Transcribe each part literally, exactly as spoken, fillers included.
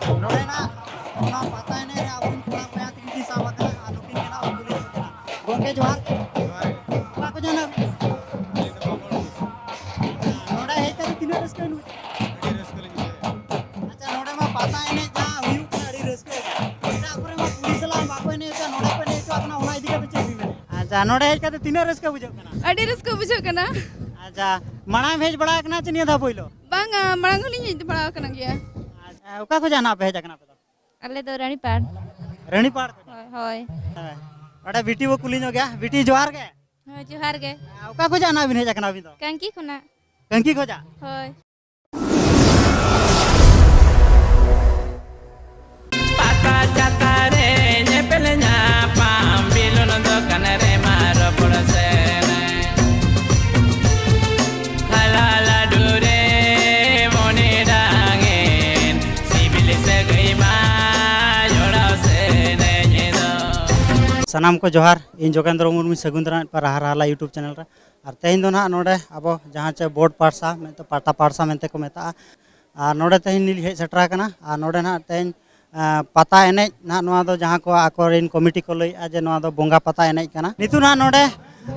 ᱱᱚᱰᱮᱱᱟᱜ ᱚᱱᱟ ᱯᱟᱛᱟ ᱮᱱᱮᱡ ᱨᱮ ᱟᱵᱚᱨᱮᱱ ᱠᱚᱲᱟ ᱵᱚᱭᱦᱟ ᱛᱤᱱ ᱠᱤᱱ ᱥᱟᱵ ᱟᱠᱟᱱᱟ ᱟᱨ ᱱᱩᱠᱤᱱ ᱜᱮ ᱱᱟᱜ ᱩᱱᱠᱩ ᱞᱤᱧ ᱠᱩᱞᱤ ᱠᱤᱱᱟ᱾ ᱜᱚᱢᱠᱮ ᱡᱚᱦᱟᱨ᱾ ᱚᱠᱟ ᱠᱚ ᱡᱟᱱᱟ? ᱱᱚᱰᱮ ᱦᱮᱡ ᱠᱟᱛᱮ ᱛᱤᱱᱟᱹᱜ ᱨᱟᱹᱥᱠᱟᱹ ᱵᱩᱡᱷᱟᱹᱣ? ᱟᱪᱪᱷᱟ, ᱱᱚᱰᱮ ᱢᱟ ᱯᱟᱛᱟ ᱮᱱᱮᱡ ᱡᱟᱦᱟᱸ ᱦᱩᱭᱩᱜ ᱠᱟᱱᱟ, ᱟᱹᱰᱤ ᱨᱟᱹᱥᱠᱟᱹ ᱜᱮ᱾ ᱮᱴᱟᱜ ᱠᱚᱨᱮ ᱢᱟ ᱠᱩᱲᱤ ᱥᱟᱞᱟᱜ ᱵᱟᱠᱚ ᱮᱱᱮᱡ ᱦᱚᱪᱚᱣᱟᱜ, ᱱᱚᱰᱮ ᱠᱚ ᱮᱱᱮᱡ ᱦᱚᱪᱚᱣᱟᱜ ᱠᱟᱱᱟ, ᱚᱱᱟ ᱤᱫᱤ ᱠᱟᱛᱮ ᱪᱮᱫ ᱵᱤᱱ ᱢᱮᱱᱟ? ᱟᱪᱪᱷᱟ, ᱱᱚᱰᱮ ᱦᱮᱡ ᱠᱟᱛᱮ ᱛᱤᱱᱟᱹᱜ ᱨᱟᱹᱥᱠᱟᱹ ᱵᱩᱡᱷᱟᱹᱜ ᱠᱟᱱᱟ? ᱟᱹᱰᱤ ᱨᱟᱹᱥᱠᱟᱹ ᱵᱩᱡᱷᱟᱹᱜ ᱠᱟᱱᱟ᱾ ᱟᱪᱪᱷᱟ, ᱢᱟᱲᱟᱝ ᱮᱢ ᱦᱮᱡ ᱵᱟᱲᱟ ᱟᱠᱟᱱᱟ ᱪᱮ ᱱᱤᱭᱟᱹ ᱫᱷᱟᱣ ᱯᱳᱭᱞᱳ? ᱵᱟᱝᱟ, ᱢᱟᱲᱟᱝ ᱦᱚᱸᱞᱤᱧ ᱦᱮᱡ ᱵᱟᱲᱟ ᱟᱠᱟᱱ ᱜᱮᱭᱟ᱾ ᱟᱪᱪᱷᱟ, ᱚᱠᱟ ᱠᱷᱚᱱᱟᱜ ᱱᱟᱜ ᱯᱮ ᱦᱮᱡ ᱟᱠᱟᱱᱟ ᱟᱯᱮ ᱫᱚ? ᱟᱞᱮ ᱫᱚ ᱨᱟᱱᱤᱯᱟᱲ᱾ ᱨᱟᱱᱤᱯᱟᱲ ᱠᱷᱚᱱᱟᱜ? ᱦᱳᱭ, ᱦᱳᱭ᱾ ᱦᱮᱸ᱾ ᱱᱚᱰᱮ ᱵᱤᱴᱤ ᱵᱚ ᱠᱩᱞᱤ ᱧᱚᱜ ᱜᱮᱭᱟ᱾ ᱵᱤᱴᱤ, ᱡᱚᱦᱟᱨ ᱜᱮ᱾ ᱦᱳᱭ, ᱡᱚᱦᱟᱨ ᱜᱮ᱾ ᱚᱠᱟ ᱠᱷᱚᱱᱟᱜ ᱱᱟᱜ ᱵᱤᱱ ᱦᱮᱡ ᱟᱠᱟᱱᱟ ᱟᱹᱵᱤᱱ ᱫᱚ? ᱠᱟᱝᱠᱤ ᱠᱷᱚᱱᱟᱜ᱾ ᱠᱟᱝᱠᱤ ᱠᱷᱚᱱᱟᱜ? ᱦᱳᱭ᱾ ᱯᱟᱛᱟ ᱪᱷᱟᱛᱟ ᱨᱮ ᱧᱮᱯᱮᱞ ᱧᱟᱯᱟᱢ, ᱵᱤᱞᱚᱱ ᱫᱚᱠᱟᱱ ᱨᱮ ᱢᱟ ᱨᱚᱯᱚᱲ ᱥᱮᱱ᱾ ᱠᱷᱟᱞᱟ ᱞᱟᱹᱰᱩ ᱨᱮ ᱢᱚᱱᱮ ᱰᱟᱝᱮᱱ, ᱥᱤᱵᱤᱞ ᱥᱟᱹᱜᱟᱹᱭ ᱢᱟ ᱡᱚᱲᱟᱣ ᱥᱮᱱᱮᱧ ᱫᱚ᱾ ᱥᱟᱱᱟᱢ ᱠᱚ ᱡᱚᱦᱟᱨ, ᱤᱧ ᱡᱳᱜᱮᱱᱫᱨᱚ ᱢᱩᱨᱢᱩᱧ ᱥᱟᱹᱜᱩᱱ ᱫᱟᱨᱟᱢᱮᱫ ᱯᱮᱭᱟ ᱨᱟᱦᱟ ᱨᱟᱦᱟ ᱞᱟ YouTube ᱪᱮᱱᱮᱞ ᱨᱮ᱾ ᱟᱨ ᱛᱮᱦᱮᱧ ᱫᱚ ᱱᱟᱦᱟᱜ ᱱᱚᱰᱮ ᱟᱵᱚ ᱡᱟᱦᱟᱸ ᱪᱮ ᱵᱳᱨᱰ ᱯᱟᱲᱥᱟ, ᱢᱮᱱᱛᱮ ᱯᱟᱛᱟ ᱯᱟᱲᱥᱟ ᱢᱮᱱᱛᱮ ᱠᱚ ᱢᱮᱛᱟᱜᱼᱟ, ᱟᱨ ᱱᱚᱰᱮ ᱛᱮᱦᱮᱧ ᱞᱤᱧ ᱦᱮᱡ ᱥᱮᱴᱮᱨ ᱟᱠᱟᱱᱟ᱾ ᱟᱨ ᱱᱚᱰᱮ ᱱᱟᱦᱟᱜ ᱛᱮᱦᱮᱧ, ᱟᱸ, ᱯᱟᱛᱟ ᱮᱱᱮᱡ ᱱᱟᱦᱟᱜ, ᱱᱚᱣᱟ ᱫᱚ ᱡᱟᱦᱟᱸ ᱠᱚ ᱟᱠᱚᱨᱮᱱ ᱠᱚᱢᱤᱴᱤ ᱠᱚ ᱞᱟᱹᱭᱮᱫᱼᱟ ᱡᱮ ᱱᱚᱣᱟ ᱫᱚ ᱵᱚᱸᱜᱟ ᱯᱟᱛᱟ ᱮᱱᱮᱡ ᱠᱟᱱᱟ᱾ ᱱᱤᱛᱚᱜ ᱱᱟᱦᱟᱜ ᱱᱚᱰᱮ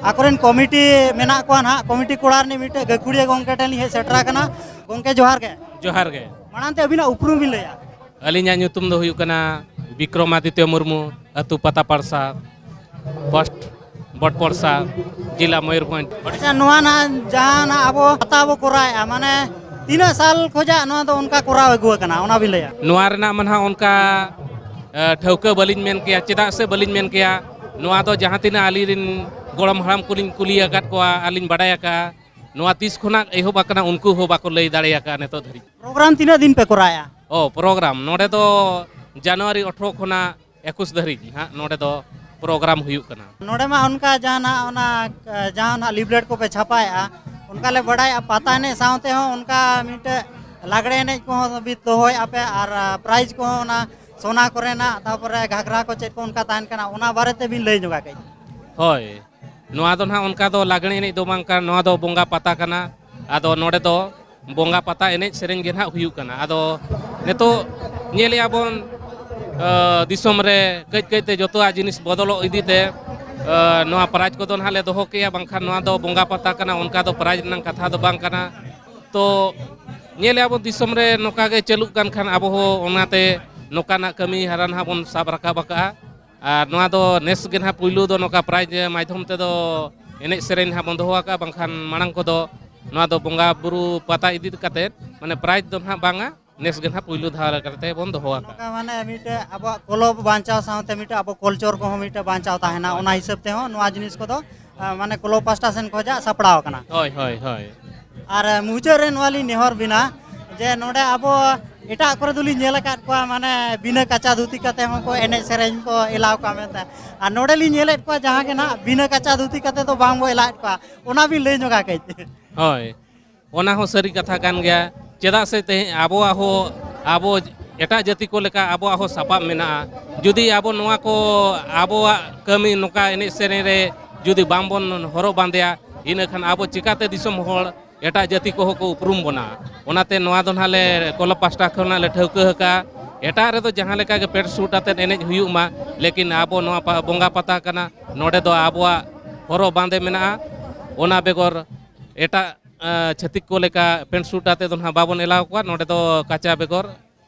ᱟᱠᱚᱨᱮᱱ ᱠᱚᱢᱤᱴᱤ ᱢᱮᱱᱟᱜ ᱠᱚᱣᱟ ᱱᱟᱦᱟᱜ, ᱠᱚᱢᱤᱴᱤ ᱠᱚᱲᱟ ᱨᱤᱱᱤᱡ ᱢᱤᱫᱴᱮᱡ ᱜᱟᱹᱠᱷᱩᱲᱤᱭᱟᱹ ᱜᱚᱢᱠᱮ ᱴᱷᱮᱱ ᱞᱤᱧ ᱦᱮᱡ ᱥᱮᱴᱮᱨ ᱟᱠᱟᱱᱟ᱾ ᱜᱚᱢᱠᱮ ᱡᱚᱦᱟᱨ ᱜᱮ᱾ ᱡᱚᱦᱟᱨ ᱜᱮ᱾ ᱢᱟᱲᱟᱝ ᱛᱮ ᱟᱹᱵᱤᱱᱟᱜ ᱩᱯᱨᱩᱢ ᱵᱤᱱ ᱞᱟᱹᱭᱟ? ᱟᱹᱞᱤᱧᱟᱜ ᱧᱩᱛᱩᱢ ᱫᱚ ᱦᱩᱭᱩᱜ ᱠᱟᱱᱟ ᱵᱤᱠᱨᱚᱢᱟᱫᱤᱛᱭᱚ ᱢᱩᱨᱢᱩ, ᱟᱹᱛᱩ ᱯᱟᱛᱟ ᱯᱟᱲᱥᱟ, ᱯᱳᱥᱴ ᱵᱚᱴᱯᱚᱲᱥᱟ, ᱡᱮᱞᱟ ᱢᱚᱭᱩᱨᱵᱷᱚᱸᱡᱽ᱾ ᱟᱪᱪᱷᱟ, ᱱᱚᱣᱟ ᱱᱟᱜ ᱡᱟᱦᱟᱸ ᱱᱟᱜ ᱟᱵᱚ ᱯᱟᱛᱟ ᱵᱚ ᱠᱚᱨᱟᱣᱮᱫᱼᱟ, ᱢᱟᱱᱮ ᱛᱤᱱᱟᱹᱜ ᱥᱟᱞ ᱠᱷᱚᱡᱟᱜ ᱱᱚᱣᱟ ᱫᱚ ᱚᱱᱠᱟ ᱠᱚᱨᱟᱣ ᱟᱹᱜᱩ ᱟᱠᱟᱱᱟ, ᱚᱱᱟ ᱵᱤᱱ ᱞᱟᱹᱭᱟ? ᱱᱚᱣᱟ ᱨᱮᱱᱟᱜ ᱢᱟ ᱱᱟᱦᱟᱜ ᱚᱱᱠᱟ, ᱮ, ᱴᱷᱟᱹᱣᱠᱟᱹ ᱵᱟᱹᱞᱤᱧ ᱢᱮᱱ ᱠᱮᱭᱟ᱾ ᱪᱮᱫᱟᱜ ᱥᱮ ᱵᱟᱹᱞᱤᱧ ᱢᱮᱱ ᱠᱮᱭᱟ, ᱱᱚᱣᱟ ᱫᱚ ᱡᱟᱦᱟᱸ ᱛᱤᱱᱟᱹᱜ ᱟᱹᱞᱤᱧ ᱨᱮᱱ ᱜᱚᱲᱚᱢ ᱦᱟᱲᱟᱢ ᱠᱚᱞᱤᱧ ᱠᱩᱞᱤ ᱟᱠᱟᱫ ᱠᱚᱣᱟ ᱟᱨ ᱞᱤᱧ ᱵᱟᱰᱟᱭ ᱟᱠᱟᱫᱼᱟ, ᱱᱚᱣᱟ ᱛᱤᱥ ᱠᱷᱚᱱᱟᱜ ᱮᱦᱚᱵ ᱟᱠᱟᱱᱟ, ᱩᱱᱠᱩ ᱦᱚᱸ ᱵᱟᱠᱚ ᱞᱟᱹᱭ ᱫᱟᱲᱮ ᱟᱠᱟᱫᱼᱟ ᱱᱤᱛᱚᱜ ᱫᱷᱟᱹᱨᱤᱡ᱾ ᱯᱨᱳᱜᱨᱟᱢ ᱛᱤᱱᱟᱹᱜ ᱫᱤᱱ ᱯᱮ ᱠᱚᱨᱟᱣᱮᱫᱼᱟ? ᱚ, ᱯᱨᱳᱜᱨᱟᱢ ᱱᱚᱰᱮ ᱫᱚ ᱡᱟᱱᱩᱣᱟᱨᱤ ᱟᱴᱷᱨᱚ ᱠᱷᱚᱱᱟᱜ ᱮᱠᱩᱥ ᱫᱷᱟᱹᱨᱤᱡ ᱦᱟᱸᱜ ᱱᱚᱰᱮ ᱫᱚ ᱯᱨᱳᱜᱨᱟᱢ ᱦᱩᱭᱩᱜ ᱠᱟᱱᱟ᱾ ᱱᱚᱰᱮ ᱢᱟ ᱚᱱᱠᱟ ᱡᱟᱦᱟᱱᱟᱜ ᱚᱱᱟ, ᱡᱟᱦᱟᱱᱟᱜ ᱞᱤᱯᱷᱞᱮᱴ ᱠᱚᱯᱮ ᱪᱷᱟᱯᱟᱭᱮᱫᱼᱟ, ᱚᱱᱠᱟ ᱞᱮ ᱵᱟᱰᱟᱭᱮᱫᱼᱟ, ᱯᱟᱛᱟ ᱮᱱᱮᱡ ᱥᱟᱶᱛᱮ ᱦᱚᱸ ᱚᱱᱠᱟ ᱢᱤᱫᱴᱮᱡ ᱞᱟᱜᱽᱲᱮ ᱮᱱᱮᱡ ᱠᱚᱦᱚᱸ ᱵᱤᱱ ᱫᱚᱦᱚᱭᱮᱫᱼᱟ ᱯᱮ, ᱟᱨ, ᱟ, ᱯᱨᱟᱭᱤᱡᱽ ᱠᱚᱦᱚᱸ ᱚᱱᱟ ᱥᱚᱱᱟ ᱠᱚᱨᱮᱱᱟᱜ, ᱛᱟᱯᱚᱨᱮ ᱜᱷᱟᱜᱽᱨᱟ ᱠᱚ ᱪᱮᱫ ᱠᱚ ᱚᱱᱠᱟ ᱛᱟᱦᱮᱱ ᱠᱟᱱᱟ, ᱚᱱᱟ ᱵᱟᱨᱮᱛᱮ ᱵᱤᱱ ᱞᱟᱹᱭ ᱧᱚᱜᱟ ᱠᱟᱹᱡ᱾ ᱦᱳᱭ, ᱱᱚᱣᱟ ᱫᱚ ᱱᱟᱦᱟᱜ ᱚᱱᱠᱟ ᱫᱚ ᱞᱟᱜᱽᱬᱮ ᱮᱱᱮᱡ ᱫᱚ ᱵᱟᱝ ᱠᱟᱱᱟ, ᱱᱚᱣᱟ ᱫᱚ ᱵᱚᱸᱜᱟ ᱯᱟᱛᱟ ᱠᱟᱱᱟ᱾ ᱟᱫᱚ ᱱᱚᱰᱮ ᱫᱚ ᱵᱚᱸᱜᱟ ᱯᱟᱛᱟ ᱮᱱᱮᱡ ᱥᱮᱨᱮᱧ ᱜᱮ ᱱᱟᱦᱟᱜ ᱦᱩᱭᱩᱜ ᱠᱟᱱᱟ᱾ ᱟᱫᱚ ᱱᱤᱛᱚᱜ ᱧᱮᱞᱮᱜᱼᱟ ᱵᱚᱱ, ᱟᱸ, ᱫᱤᱥᱚᱢ ᱨᱮ ᱠᱟᱹᱡ ᱠᱟᱹᱡ ᱛᱮ ᱡᱚᱛᱚᱣᱟᱜ ᱡᱤᱱᱤᱥ ᱵᱚᱫᱚᱞᱚᱜ ᱤᱫᱤ ᱛᱮ, ᱟᱸ, ᱱᱚᱣᱟ ᱯᱨᱟᱭᱤᱡᱽ ᱠᱚᱫᱚ ᱱᱟᱦᱟᱜ ᱞᱮ ᱫᱚᱦᱚ ᱠᱮᱜᱼᱟ, ᱵᱟᱝᱠᱷᱟᱱ ᱱᱚᱣᱟ ᱫᱚ ᱵᱚᱸᱜᱟ ᱯᱟᱛᱟ ᱠᱟᱱᱟ, ᱚᱱᱠᱟ ᱫᱚ ᱯᱨᱟᱭᱤᱡᱽ ᱨᱮᱱᱟᱜ ᱠᱟᱛᱷᱟ ᱫᱚ ᱵᱟᱝ ᱠᱟᱱᱟ᱾ ᱛᱚ ᱧᱮᱞᱮᱜᱼᱟ ᱵᱚᱱ ᱫᱤᱥᱚᱢ ᱨᱮ ᱱᱚᱝᱠᱟ ᱜᱮ ᱪᱟᱹᱞᱩᱜ ᱠᱟᱱ ᱠᱷᱟᱱ ᱟᱵᱚ ᱦᱚᱸ ᱚᱱᱟᱛᱮ ᱱᱚᱝᱠᱟᱱᱟᱜ ᱠᱟᱹᱢᱤ ᱦᱟᱨᱟ ᱱᱟᱦᱟᱜ ᱵᱚᱱ ᱥᱟᱵ ᱨᱟᱠᱟᱵ ᱟᱠᱟᱜᱼᱟ᱾ ᱟᱨ ᱱᱚᱣᱟ ᱫᱚ ᱱᱮᱥ ᱜᱮ ᱱᱟᱦᱟᱜ ᱯᱩᱭᱞᱩ ᱫᱚ ᱱᱚᱝᱠᱟ ᱯᱨᱟᱭᱤᱡᱽ ᱢᱟᱫᱽᱫᱷᱚᱢ ᱛᱮᱫᱚ ᱮᱱᱮᱡ ᱥᱮᱨᱮᱧ ᱱᱟᱦᱟᱜ ᱵᱚᱱ ᱫᱚᱦᱚ ᱟᱠᱟᱜᱼᱟ, ᱵᱟᱝᱠᱷᱟᱱ ᱢᱟᱲᱟᱝ ᱠᱚᱫᱚ ᱱᱚᱣᱟ ᱫᱚ ᱵᱚᱸᱜᱟ ᱵᱩᱨᱩ ᱯᱟᱛᱟ ᱤᱫᱤ ᱠᱟᱛᱮᱫ, ᱢᱟᱱᱮ ᱯᱨᱟᱭᱤᱡᱽ ᱫᱚ ᱱᱟᱦᱟᱜ ᱵᱟᱝᱟ, ᱱᱮᱥ ᱜᱮ ᱱᱟᱦᱟᱜ ᱯᱩᱭᱞᱩ ᱫᱷᱟᱣ ᱞᱮᱠᱟᱛᱮ ᱵᱚᱱ ᱫᱚᱦᱚ ᱟᱠᱟᱜᱼᱟ᱾ ᱱᱚᱝᱠᱟ ᱢᱟᱱᱮ ᱢᱤᱫᱴᱮᱡ ᱟᱵᱚᱣᱟᱜ ᱠᱚᱞᱚᱵ ᱵᱟᱧᱪᱟᱣ ᱥᱟᱶᱛᱮ ᱢᱤᱫᱴᱮᱡ ᱟᱵᱚ ᱠᱚᱞᱪᱚᱨ ᱠᱚᱦᱚᱸ ᱢᱤᱫᱴᱮᱡ ᱵᱟᱧᱪᱟᱣ ᱛᱟᱦᱮᱱᱟ, ᱦᱳᱭ᱾ ᱚᱱᱟ ᱦᱤᱥᱟᱹᱵ ᱛᱮᱦᱚᱸ ᱱᱚᱣᱟ ᱡᱤᱱᱤᱥ ᱠᱚᱫᱚ, ᱟ, ᱢᱟᱱᱮ ᱠᱞᱚᱵ ᱯᱟᱥᱴᱟ ᱥᱮᱱ ᱠᱷᱚᱱᱟᱜ ᱥᱟᱯᱲᱟᱣ ᱟᱠᱟᱱᱟ᱾ ᱦᱳᱭ, ᱦᱳᱭ, ᱦᱳᱭ᱾ ᱟᱨ ᱢᱩᱪᱟᱹᱫ ᱨᱮ ᱱᱚᱣᱟ ᱞᱤᱧ ᱱᱮᱦᱚᱨ ᱵᱤᱱᱟ ᱡᱮ ᱱᱚᱰᱮ ᱟᱵᱚ ᱮᱴᱟᱜ ᱠᱚᱨᱮ ᱫᱚᱞᱤᱧ ᱧᱮᱞ ᱟᱠᱟᱫ ᱠᱚᱣᱟ, ᱢᱟᱱᱮ ᱵᱤᱱᱟᱹ ᱠᱟᱪᱟ ᱫᱷᱩᱛᱤ ᱠᱟᱛᱮ ᱦᱚᱸᱠᱚ ᱮᱱᱮᱡ ᱥᱮᱨᱮᱧ ᱠᱚ ᱮᱞᱟᱣ ᱠᱚᱣᱟ ᱢᱮᱱᱛᱮ, ᱟᱨ ᱱᱚᱰᱮ ᱞᱤᱧ ᱧᱮᱞᱮᱫ ᱠᱚᱣᱟ ᱡᱟᱦᱟᱸ ᱜᱮ ᱱᱟᱦᱟᱜ ᱵᱤᱱᱟᱹ ᱠᱟᱪᱟ ᱫᱷᱩᱛᱤ ᱠᱟᱛᱮ ᱫᱚ ᱵᱟᱝ ᱵᱚ ᱮᱞᱟᱣᱮᱫ ᱠᱚᱣᱟ, ᱚᱱᱟ ᱵᱤᱱ ᱞᱟᱹᱭ ᱧᱚᱜᱟ ᱠᱟᱹᱡ᱾ ᱦᱳᱭ, ᱚᱱᱟ ᱦᱚᱸ ᱥᱟᱹᱨᱤ ᱠᱟᱛᱷᱟ ᱠᱟᱱ ᱜᱮᱭᱟ᱾ ᱪᱮᱫᱟᱜ ᱥᱮ ᱛᱮᱦᱮᱧ ᱟᱵᱚᱣᱟᱜ ᱦᱚᱸ, ᱟᱵᱚ ᱮᱴᱟᱜ ᱡᱟᱹᱛᱤ ᱠᱚ ᱞᱮᱠᱟ ᱟᱵᱚᱣᱟᱜ ᱦᱚᱸ ᱥᱟᱯᱟᱵ ᱢᱮᱱᱟᱜᱼᱟ᱾ ᱡᱩᱫᱤ ᱟᱵᱚ ᱱᱚᱣᱟ ᱠᱚ, ᱟᱵᱚᱣᱟᱜ ᱠᱟᱹᱢᱤ ᱱᱚᱝᱠᱟ ᱮᱱᱮᱡ ᱥᱮᱨᱮᱧ ᱨᱮ ᱡᱩᱫᱤ ᱵᱟᱝᱵᱚᱱ ᱦᱚᱨᱚᱜ ᱵᱟᱸᱫᱮᱭᱟ, ᱤᱱᱟᱹᱠᱷᱟᱱ ᱟᱵᱚ ᱪᱤᱠᱟᱛᱮ ᱫᱤᱥᱚᱢ ᱦᱚᱲ, ᱮᱴᱟᱜ ᱡᱟᱹᱛᱤ ᱠᱚᱦᱚᱸ ᱠᱚ ᱩᱯᱨᱩᱢ ᱵᱚᱱᱟ? ᱚᱱᱟᱛᱮ ᱱᱚᱣᱟ ᱫᱚ ᱱᱟᱦᱟᱜ ᱞᱮ ᱠᱞᱚᱵ ᱯᱟᱥᱴᱟ ᱠᱷᱚᱱᱟᱜ ᱞᱮ ᱴᱷᱟᱹᱣᱠᱟᱹ ᱟᱠᱟᱫᱼᱟ᱾ ᱮᱴᱟᱜ ᱨᱮᱫᱚ ᱡᱟᱦᱟᱸ ᱞᱮᱠᱟ ᱜᱮ ᱯᱮᱱᱴ ᱥᱩᱴ ᱟᱛᱮᱫ ᱮᱱᱮᱡ ᱦᱩᱭᱩᱜ ᱢᱟ, ᱞᱮᱠᱤᱱ ᱟᱵᱚ ᱱᱚᱣᱟ ᱯᱟ-, ᱵᱚᱸᱜᱟ ᱯᱟᱛᱟ ᱠᱟᱱᱟ, ᱱᱚᱰᱮ ᱫᱚ ᱟᱵᱚᱣᱟᱜ ᱦᱚᱨᱚᱜ ᱵᱟᱸᱫᱮ ᱢᱮᱱᱟᱜᱼᱟ᱾ ᱚᱱᱟ ᱵᱮᱜᱚᱨ ᱮᱴᱟᱜ, ᱟ, ᱪᱷᱟᱹᱛᱤᱠ ᱠᱚ ᱞᱮᱠᱟ ᱯᱮᱱᱴ ᱥᱩᱴ ᱟᱛᱮᱫ ᱫᱚ ᱱᱟᱦᱟᱜ ᱵᱟᱵᱚᱱ ᱮᱞᱟᱣ ᱠᱚᱣᱟ᱾ ᱱᱚᱰᱮ ᱫᱚ ᱠᱟᱪᱟ ᱵᱮᱜᱚᱨ,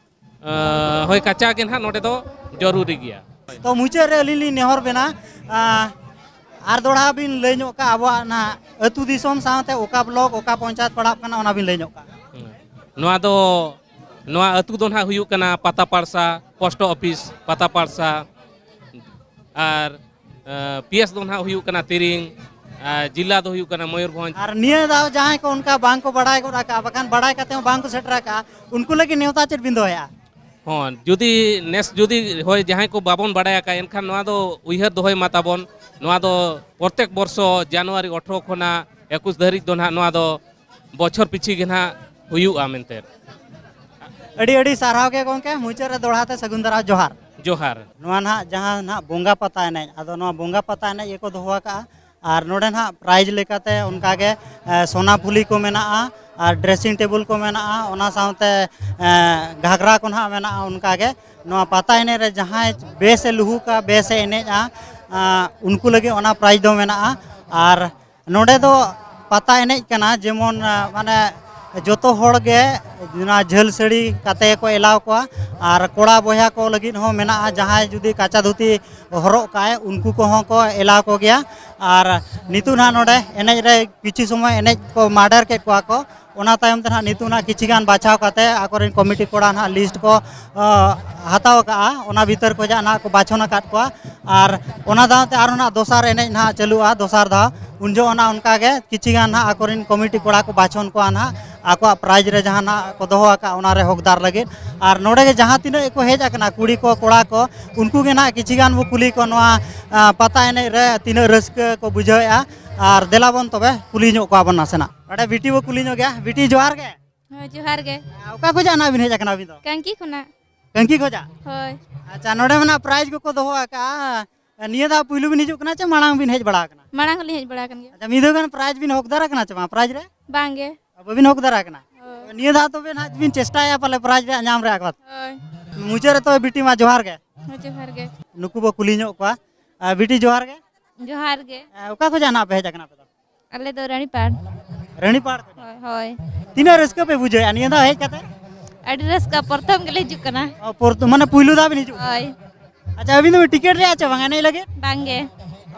ᱟ, ᱦᱳᱭ, ᱠᱟᱪᱟ ᱜᱮ ᱱᱟᱦᱟᱜ ᱱᱚᱰᱮ ᱫᱚ ᱡᱚᱨᱩᱨᱤ ᱜᱮᱭᱟ᱾ ᱛᱚ ᱢᱩᱪᱟᱹᱫ ᱨᱮ ᱟᱹᱞᱤᱧ ᱞᱤᱧ ᱱᱮᱦᱚᱨ ᱵᱮᱱᱟ, ᱟ, ᱟᱨ ᱫᱚᱲᱦᱟ ᱵᱤᱱ ᱞᱟᱹᱭ ᱧᱚᱜ ᱠᱟᱜᱼᱟ ᱟᱵᱚᱣᱟᱜ ᱚᱱᱟ ᱟᱹᱛᱩ ᱫᱤᱥᱚᱢ ᱥᱟᱶᱛᱮ ᱚᱠᱟ ᱵᱞᱚᱠ, ᱚᱠᱟ ᱯᱚᱧᱪᱟᱭᱮᱛ ᱯᱟᱲᱟᱜ ᱠᱟᱱᱟ, ᱚᱱᱟ ᱵᱤᱱ ᱞᱟᱹᱭ ᱧᱚᱜ ᱠᱟᱜᱼᱟ᱾ ᱱᱚᱣᱟ ᱫᱚ, ᱱᱚᱣᱟ ᱟᱹᱛᱩ ᱫᱚ ᱱᱟᱦᱟᱜ ᱦᱩᱭᱩᱜ ᱠᱟᱱᱟ ᱯᱟᱛᱟ ᱯᱟᱲᱥᱟ, ᱯᱳᱥᱴ ᱚᱯᱷᱤᱥ ᱯᱟᱛᱟ ᱯᱟᱲᱥᱟ, ᱟᱨ, ᱟ, ᱯᱤ ᱮᱥ ᱫᱚ ᱱᱟᱦᱟᱜ ᱦᱩᱭᱩᱜ ᱠᱟᱱᱟ ᱛᱤᱨᱤᱝ, ᱟᱨ ᱡᱮᱞᱟ ᱫᱚ ᱦᱩᱭᱩᱜ ᱠᱟᱱᱟ ᱢᱚᱭᱩᱨᱵᱷᱚᱸᱡᱽ᱾ ᱟᱨ ᱱᱤᱭᱟᱹ ᱫᱷᱟᱣ ᱡᱟᱦᱟᱸᱭ ᱠᱚ ᱚᱱᱠᱟ ᱵᱟᱝ ᱠᱚ ᱵᱟᱲᱟᱭ ᱜᱚᱫ ᱟᱠᱟᱫᱼᱟ, ᱵᱟᱠᱷᱟᱱ ᱵᱟᱲᱟᱭ ᱠᱟᱛᱮ ᱦᱚᱸ ᱵᱟᱝ ᱠᱚ ᱥᱮᱴᱮᱨ ᱟᱠᱟᱫᱼᱟ, ᱩᱱᱠᱩ ᱞᱟᱹᱜᱤᱫ ᱱᱮᱣᱛᱟ ᱪᱮᱫ ᱵᱤᱱ ᱫᱚᱦᱚᱭᱟ? ᱦᱚᱸ, ᱡᱩᱫᱤ ᱱᱮᱥ ᱡᱩᱫᱤ ᱦᱳᱭ ᱡᱟᱦᱟᱸᱭ ᱠᱚ ᱵᱟᱵᱚᱱ ᱵᱟᱲᱟᱭ ᱟᱠᱟᱫ, ᱮᱱᱠᱷᱟᱱ ᱱᱚᱣᱟ ᱫᱚ ᱩᱭᱦᱟᱹᱨ ᱫᱚᱦᱚᱭ ᱢᱟ ᱛᱟᱵᱚᱱ᱾ ᱱᱚᱣᱟ ᱫᱚ ᱯᱨᱚᱛᱮᱠ ᱵᱚᱨᱥᱚ ᱡᱟᱱᱩᱣᱟᱨᱤ ᱟᱴᱷᱨᱚ ᱠᱷᱚᱱᱟᱜ ᱮᱠᱩᱥ ᱫᱷᱟᱹᱨᱤᱡ ᱫᱚ ᱱᱟᱦᱟᱜ ᱱᱚᱣᱟ ᱫᱚ ᱵᱚᱪᱷᱚᱨ ᱯᱤᱪᱷᱤ ᱜᱮ ᱱᱟᱦᱟᱜ ᱦᱩᱭᱩᱜᱼᱟ ᱢᱮᱱᱛᱮ᱾ ᱟᱹᱰᱤ ᱟᱹᱰᱤ ᱥᱟᱨᱦᱟᱣ ᱜᱮ ᱜᱚᱢᱠᱮ, ᱢᱩᱪᱟᱹᱫ ᱨᱮ ᱫᱚᱦᱲᱟ ᱛᱮ ᱥᱟᱹᱜᱩᱱ ᱫᱟᱨᱟᱢ ᱡᱚᱦᱟᱨ᱾ ᱡᱚᱦᱟᱨ᱾ ᱱᱚᱣᱟ ᱱᱟᱦᱟᱜ ᱡᱟᱦᱟᱸ ᱱᱟᱦᱟᱜ ᱵᱚᱸᱜᱟ ᱯᱟᱛᱟ ᱮᱱᱮᱡ, ᱟᱫᱚ ᱱᱚᱣᱟ ᱵᱚᱸᱜᱟ ᱯᱟᱛᱟ ᱮᱱᱮᱡ ᱜᱮᱠᱚ ᱫᱚᱦᱚ ᱟᱠᱟᱫᱼᱟ᱾ ᱟᱨ ᱱᱚᱰᱮ ᱱᱟᱦᱟᱜ ᱯᱨᱟᱭᱤᱡᱽ ᱞᱮᱠᱟᱛᱮ ᱚᱱᱠᱟᱜᱮ ᱥᱚᱱᱟ ᱯᱷᱩᱞᱤ ᱠᱚ ᱢᱮᱱᱟᱜᱼᱟ, ᱟᱨ ᱰᱨᱮᱥᱤᱝ ᱴᱮᱵᱩᱞ ᱠᱚ ᱢᱮᱱᱟᱜᱼᱟ, ᱚᱱᱟ ᱥᱟᱶᱛᱮ ᱜᱷᱟᱜᱽᱨᱟ ᱠᱚ ᱱᱟᱦᱟᱜ ᱢᱮᱱᱟᱜᱼᱟ᱾ ᱚᱱᱠᱟᱜᱮ ᱱᱚᱣᱟ ᱯᱟᱛᱟ ᱮᱱᱮᱡ ᱨᱮ ᱡᱟᱦᱟᱸᱭ ᱵᱮᱥᱮ ᱞᱩᱦᱩᱠᱟ, ᱵᱮᱥᱮ ᱮᱱᱮᱡᱼᱟ, ᱩᱱᱠᱩ ᱞᱟᱹᱜᱤᱫ ᱚᱱᱟ ᱯᱨᱟᱭᱤᱡᱽ ᱫᱚ ᱢᱮᱱᱟᱜᱼᱟ᱾ ᱟᱨ ᱱᱚᱰᱮ ᱫᱚ ᱯᱟᱛᱟ ᱮᱱᱮᱡ ᱠᱟᱱᱟ, ᱡᱮᱢᱚᱱ ᱢᱟᱱᱮ ᱡᱚᱛᱚ ᱦᱚᱲ ᱜᱮ ᱚᱱᱟ ᱡᱷᱟᱹᱞ ᱥᱟᱹᱲᱤ ᱠᱟᱛᱮ ᱠᱚ ᱮᱞᱟᱣ ᱠᱚᱣᱟ᱾ ᱟᱨ ᱠᱚᱲᱟ ᱵᱚᱭᱦᱟ ᱠᱚ ᱞᱟᱹᱜᱤᱫ ᱦᱚᱸ ᱢᱮᱱᱟᱜᱼᱟ, ᱡᱟᱦᱟᱸᱭ ᱡᱩᱫᱤ ᱠᱟᱪᱟ ᱫᱷᱩᱛᱤ ᱦᱚᱨᱚᱜ ᱠᱟᱜᱼᱟᱭ, ᱩᱱᱠᱩ ᱠᱚᱦᱚᱸ ᱠᱚ ᱮᱞᱟᱣ ᱠᱚᱜᱮᱭᱟ᱾ ᱟᱨ ᱱᱤᱛᱚᱜ ᱱᱟᱦᱟᱜ ᱱᱚᱰᱮ ᱮᱱᱮᱡ ᱨᱮ ᱠᱤᱪᱷᱩ ᱥᱚᱢᱚᱭ ᱮᱱᱮᱡ ᱠᱚ ᱢᱟᱰᱮᱨ ᱠᱮᱫ ᱠᱚᱣᱟ ᱠᱚ, ᱚᱱᱟ ᱛᱟᱭᱚᱢ ᱛᱮ ᱱᱟᱦᱟᱜ ᱱᱤᱛᱚᱜ ᱱᱟᱦᱟᱜ ᱠᱤᱪᱷᱤ ᱜᱟᱱ ᱵᱟᱪᱷᱟᱣ ᱠᱟᱛᱮ ᱟᱠᱚᱨᱮᱱ ᱠᱚᱢᱤᱴᱤ ᱠᱚᱲᱟ ᱱᱟᱦᱟᱜ ᱞᱤᱥᱴ ᱠᱚ ᱦᱟᱛᱟᱣ ᱟᱠᱟᱫᱼᱟ᱾ ᱚᱱᱟ ᱵᱷᱤᱛᱟᱹᱨ ᱠᱷᱚᱱᱟᱜ ᱱᱟᱦᱟᱜ ᱠᱚ ᱵᱟᱪᱷᱚᱱ ᱟᱠᱟᱫ ᱠᱚᱣᱟ᱾ ᱟᱨ ᱚᱱᱟ ᱫᱟᱶ ᱛᱮ ᱟᱨᱦᱚᱸ ᱱᱟᱦᱟᱜ ᱫᱚᱥᱟᱨ ᱮᱱᱮᱡ ᱱᱟᱦᱟᱜ ᱪᱟᱹᱞᱩᱜᱼᱟ, ᱫᱚᱥᱟᱨ ᱫᱷᱟᱣ᱾ ᱩᱱ ᱡᱚᱦᱚᱜ ᱱᱟᱦᱟᱜ ᱚᱱᱠᱟ ᱜᱮ ᱠᱤᱪᱷᱤ ᱜᱟᱱ ᱱᱟᱦᱟᱜ ᱟᱠᱚᱨᱮᱱ ᱠᱚᱢᱤᱴᱤ ᱠᱚᱲᱟ ᱠᱚ ᱵᱟᱪᱷᱚᱱ ᱠᱚᱣᱟ ᱱᱟᱦᱟᱜ, ᱟᱠᱚᱣᱟᱜ ᱯᱨᱟᱭᱤᱡᱽ ᱨᱮ ᱡᱟᱦᱟᱸ ᱱᱟᱦᱟᱜ ᱠᱚ ᱫᱚᱦᱚ ᱟᱠᱟᱫ, ᱚᱱᱟ ᱨᱮ ᱦᱚᱠᱫᱟᱨ ᱞᱟᱹᱜᱤᱫ᱾ ᱟᱨ ᱱᱚᱰᱮ ᱜᱮ ᱡᱟᱦᱟᱸ ᱛᱤᱱᱟᱹᱜ ᱜᱮᱠᱚ ᱦᱮᱡ ᱟᱠᱟᱱᱟ, ᱠᱩᱲᱤ ᱠᱚ, ᱠᱚᱲᱟ ᱠᱚ, ᱩᱱᱠᱩ ᱜᱮ ᱱᱟᱦᱟᱜ ᱠᱤᱪᱷᱤ ᱜᱟᱱ ᱵᱚ ᱠᱩᱞᱤ ᱠᱚᱣᱟ, ᱱᱚᱣᱟ ᱯᱟᱛᱟ ᱮᱱᱮᱡ ᱨᱮ ᱛᱤᱱᱟᱹᱜ ᱨᱟᱹᱥᱠᱟᱹ ᱠᱚ ᱵᱩᱡᱷᱟᱹᱣᱮᱫᱼᱟ᱾ ᱟᱨ ᱫᱮᱞᱟ ᱵᱚᱱ ᱛᱚᱵᱮ ᱠᱩᱞᱤ ᱧᱚᱜ ᱠᱚᱣᱟ ᱵᱚᱱ ᱱᱟᱥᱮᱱᱟᱜ᱾ ᱱᱚᱰᱮ ᱵᱤᱴᱤ ᱵᱚ ᱠᱩᱞᱤ ᱧᱚᱜ ᱜᱮᱭᱟ᱾ ᱵᱤᱴᱤ, ᱡᱚᱦᱟᱨ ᱜᱮ᱾ ᱦᱳᱭ, ᱡᱚᱦᱟᱨ ᱜᱮ᱾ ᱚᱠᱟ ᱠᱷᱚᱱᱟᱜ ᱱᱟᱦᱟᱜ ᱵᱤᱱ ᱦᱮᱡ ᱟᱠᱟᱱᱟ ᱟᱹᱵᱤᱱ ᱫᱚ? ᱠᱟᱝᱠᱤ ᱠᱷᱚᱱᱟᱜ᱾ ᱠᱟᱝᱠᱤ ᱠᱷᱚᱱᱟᱜ? ᱦᱳᱭ᱾ ᱟᱪᱪᱷᱟ, ᱱᱚᱰᱮ ᱢᱟ ᱱᱟᱦᱟᱜ ᱯᱨᱟᱭᱤᱡᱽ ᱠᱚᱠᱚ ᱫᱚᱦᱚ ᱟᱠᱟᱫᱼᱟ᱾ ᱱᱤᱭᱟᱹ ᱫᱷᱟᱣ ᱯᱩᱭᱞᱩ ᱵᱤᱱ ᱦᱤᱡᱩᱜ ᱠᱟᱱᱟ ᱪᱮ ᱢᱟᱲᱟᱝ ᱵᱤᱱ ᱦᱮᱡ ᱵᱟᱲᱟ ᱟᱠᱟᱱᱟ? ᱢᱟᱲᱟᱝ ᱦᱚᱸᱞᱤᱧ ᱦᱮᱡ ᱵᱟᱲᱟ ᱟᱠᱟᱱ ᱜᱮᱭᱟ᱾ ᱟᱪᱪᱷᱟ, ᱢᱤᱫ ᱫᱷᱟᱣ ᱜᱟᱱ ᱯᱨᱟᱭᱤᱡᱽ ᱵᱤᱱ ᱦᱚᱠᱫᱟᱨ ᱟᱠᱟᱱᱟ ᱪᱮ ᱵᱟᱝ ᱯᱨᱟᱭᱤᱡᱽ ᱨᱮ? ᱵᱟᱝ ᱜᱮ᱾ ᱵᱟᱹᱵᱤᱱ ᱦᱚᱠᱫᱟᱨ ᱟᱠᱟᱱᱟ? ᱦᱳᱭ᱾ ᱱᱤᱭᱟᱹ ᱫᱷᱟᱣ ᱛᱚᱵᱮ ᱱᱟᱦᱟᱜ ᱵᱤᱱ ᱪᱮᱥᱴᱟᱭᱟ ᱯᱟᱞᱮ ᱯᱨᱟᱭᱤᱡᱽ ᱨᱮᱭᱟᱜ ᱧᱟᱢ ᱨᱮᱭᱟᱜ ᱠᱟᱛᱷᱟ᱾ ᱦᱳᱭ᱾ ᱢᱩᱪᱟᱹᱫ ᱨᱮ ᱛᱚᱵᱮ ᱵᱤᱴᱤ ᱢᱟ ᱡᱚᱦᱟᱨ ᱜᱮ᱾ ᱦᱳᱭ, ᱡᱚᱦᱟᱨ ᱜᱮ᱾ ᱱᱩᱠᱩ ᱵᱚ ᱠᱩᱞᱤ ᱧᱚᱜ ᱠᱚᱣᱟ᱾ ᱟᱨ ᱵᱤᱴᱤ ᱡᱚᱦᱟᱨ ᱜᱮ᱾ ᱡᱚᱦᱟᱨ ᱜᱮ᱾ ᱟᱨ ᱚᱠᱟ ᱠᱷᱚᱱᱟᱜ ᱱᱟᱦᱟᱜ ᱯᱮ ᱦᱮᱡ ᱟᱠᱟᱱᱟ ᱟᱯᱮ ᱫᱚ? ᱟᱞᱮ ᱫᱚ ᱨᱟᱱᱤᱯᱟᱲ᱾ ᱨᱟᱱᱤᱯᱟᱲ ᱠᱷᱚᱱᱟᱜ? ᱦᱳᱭ, ᱦᱳᱭ᱾ ᱛᱤᱱᱟᱹᱜ ᱨᱟᱹᱥᱠᱟᱹ ᱯᱮ ᱵᱩᱡᱷᱟᱹᱣᱮᱫᱼᱟ ᱱᱤᱭᱟᱹ ᱫᱷᱟᱣ ᱦᱮᱡ ᱠᱟᱛᱮ? ᱟᱹᱰᱤ ᱨᱟᱹᱥᱠᱟᱹ, ᱯᱨᱚᱛᱷᱚᱢ ᱜᱮᱞᱮ ᱦᱤᱡᱩᱜ ᱠᱟᱱᱟ᱾ ᱚ, ᱯᱨᱚᱛᱷᱚᱢ, ᱢᱟᱱᱮ ᱯᱩᱭᱞᱩ ᱫᱷᱟᱣ ᱵᱤᱱ ᱦᱤᱡᱩᱜ ᱠᱟᱱᱟ? ᱦᱳᱭ᱾ ᱟᱪᱪᱷᱟ, ᱟᱹᱵᱤᱱ ᱫᱚ ᱴᱤᱠᱤᱴ ᱨᱮᱭᱟᱜ ᱪᱮ ᱵᱟᱝ ᱮᱱᱮᱡ ᱞᱟᱹᱜᱤᱫ? ᱵᱟᱝ ᱜᱮ᱾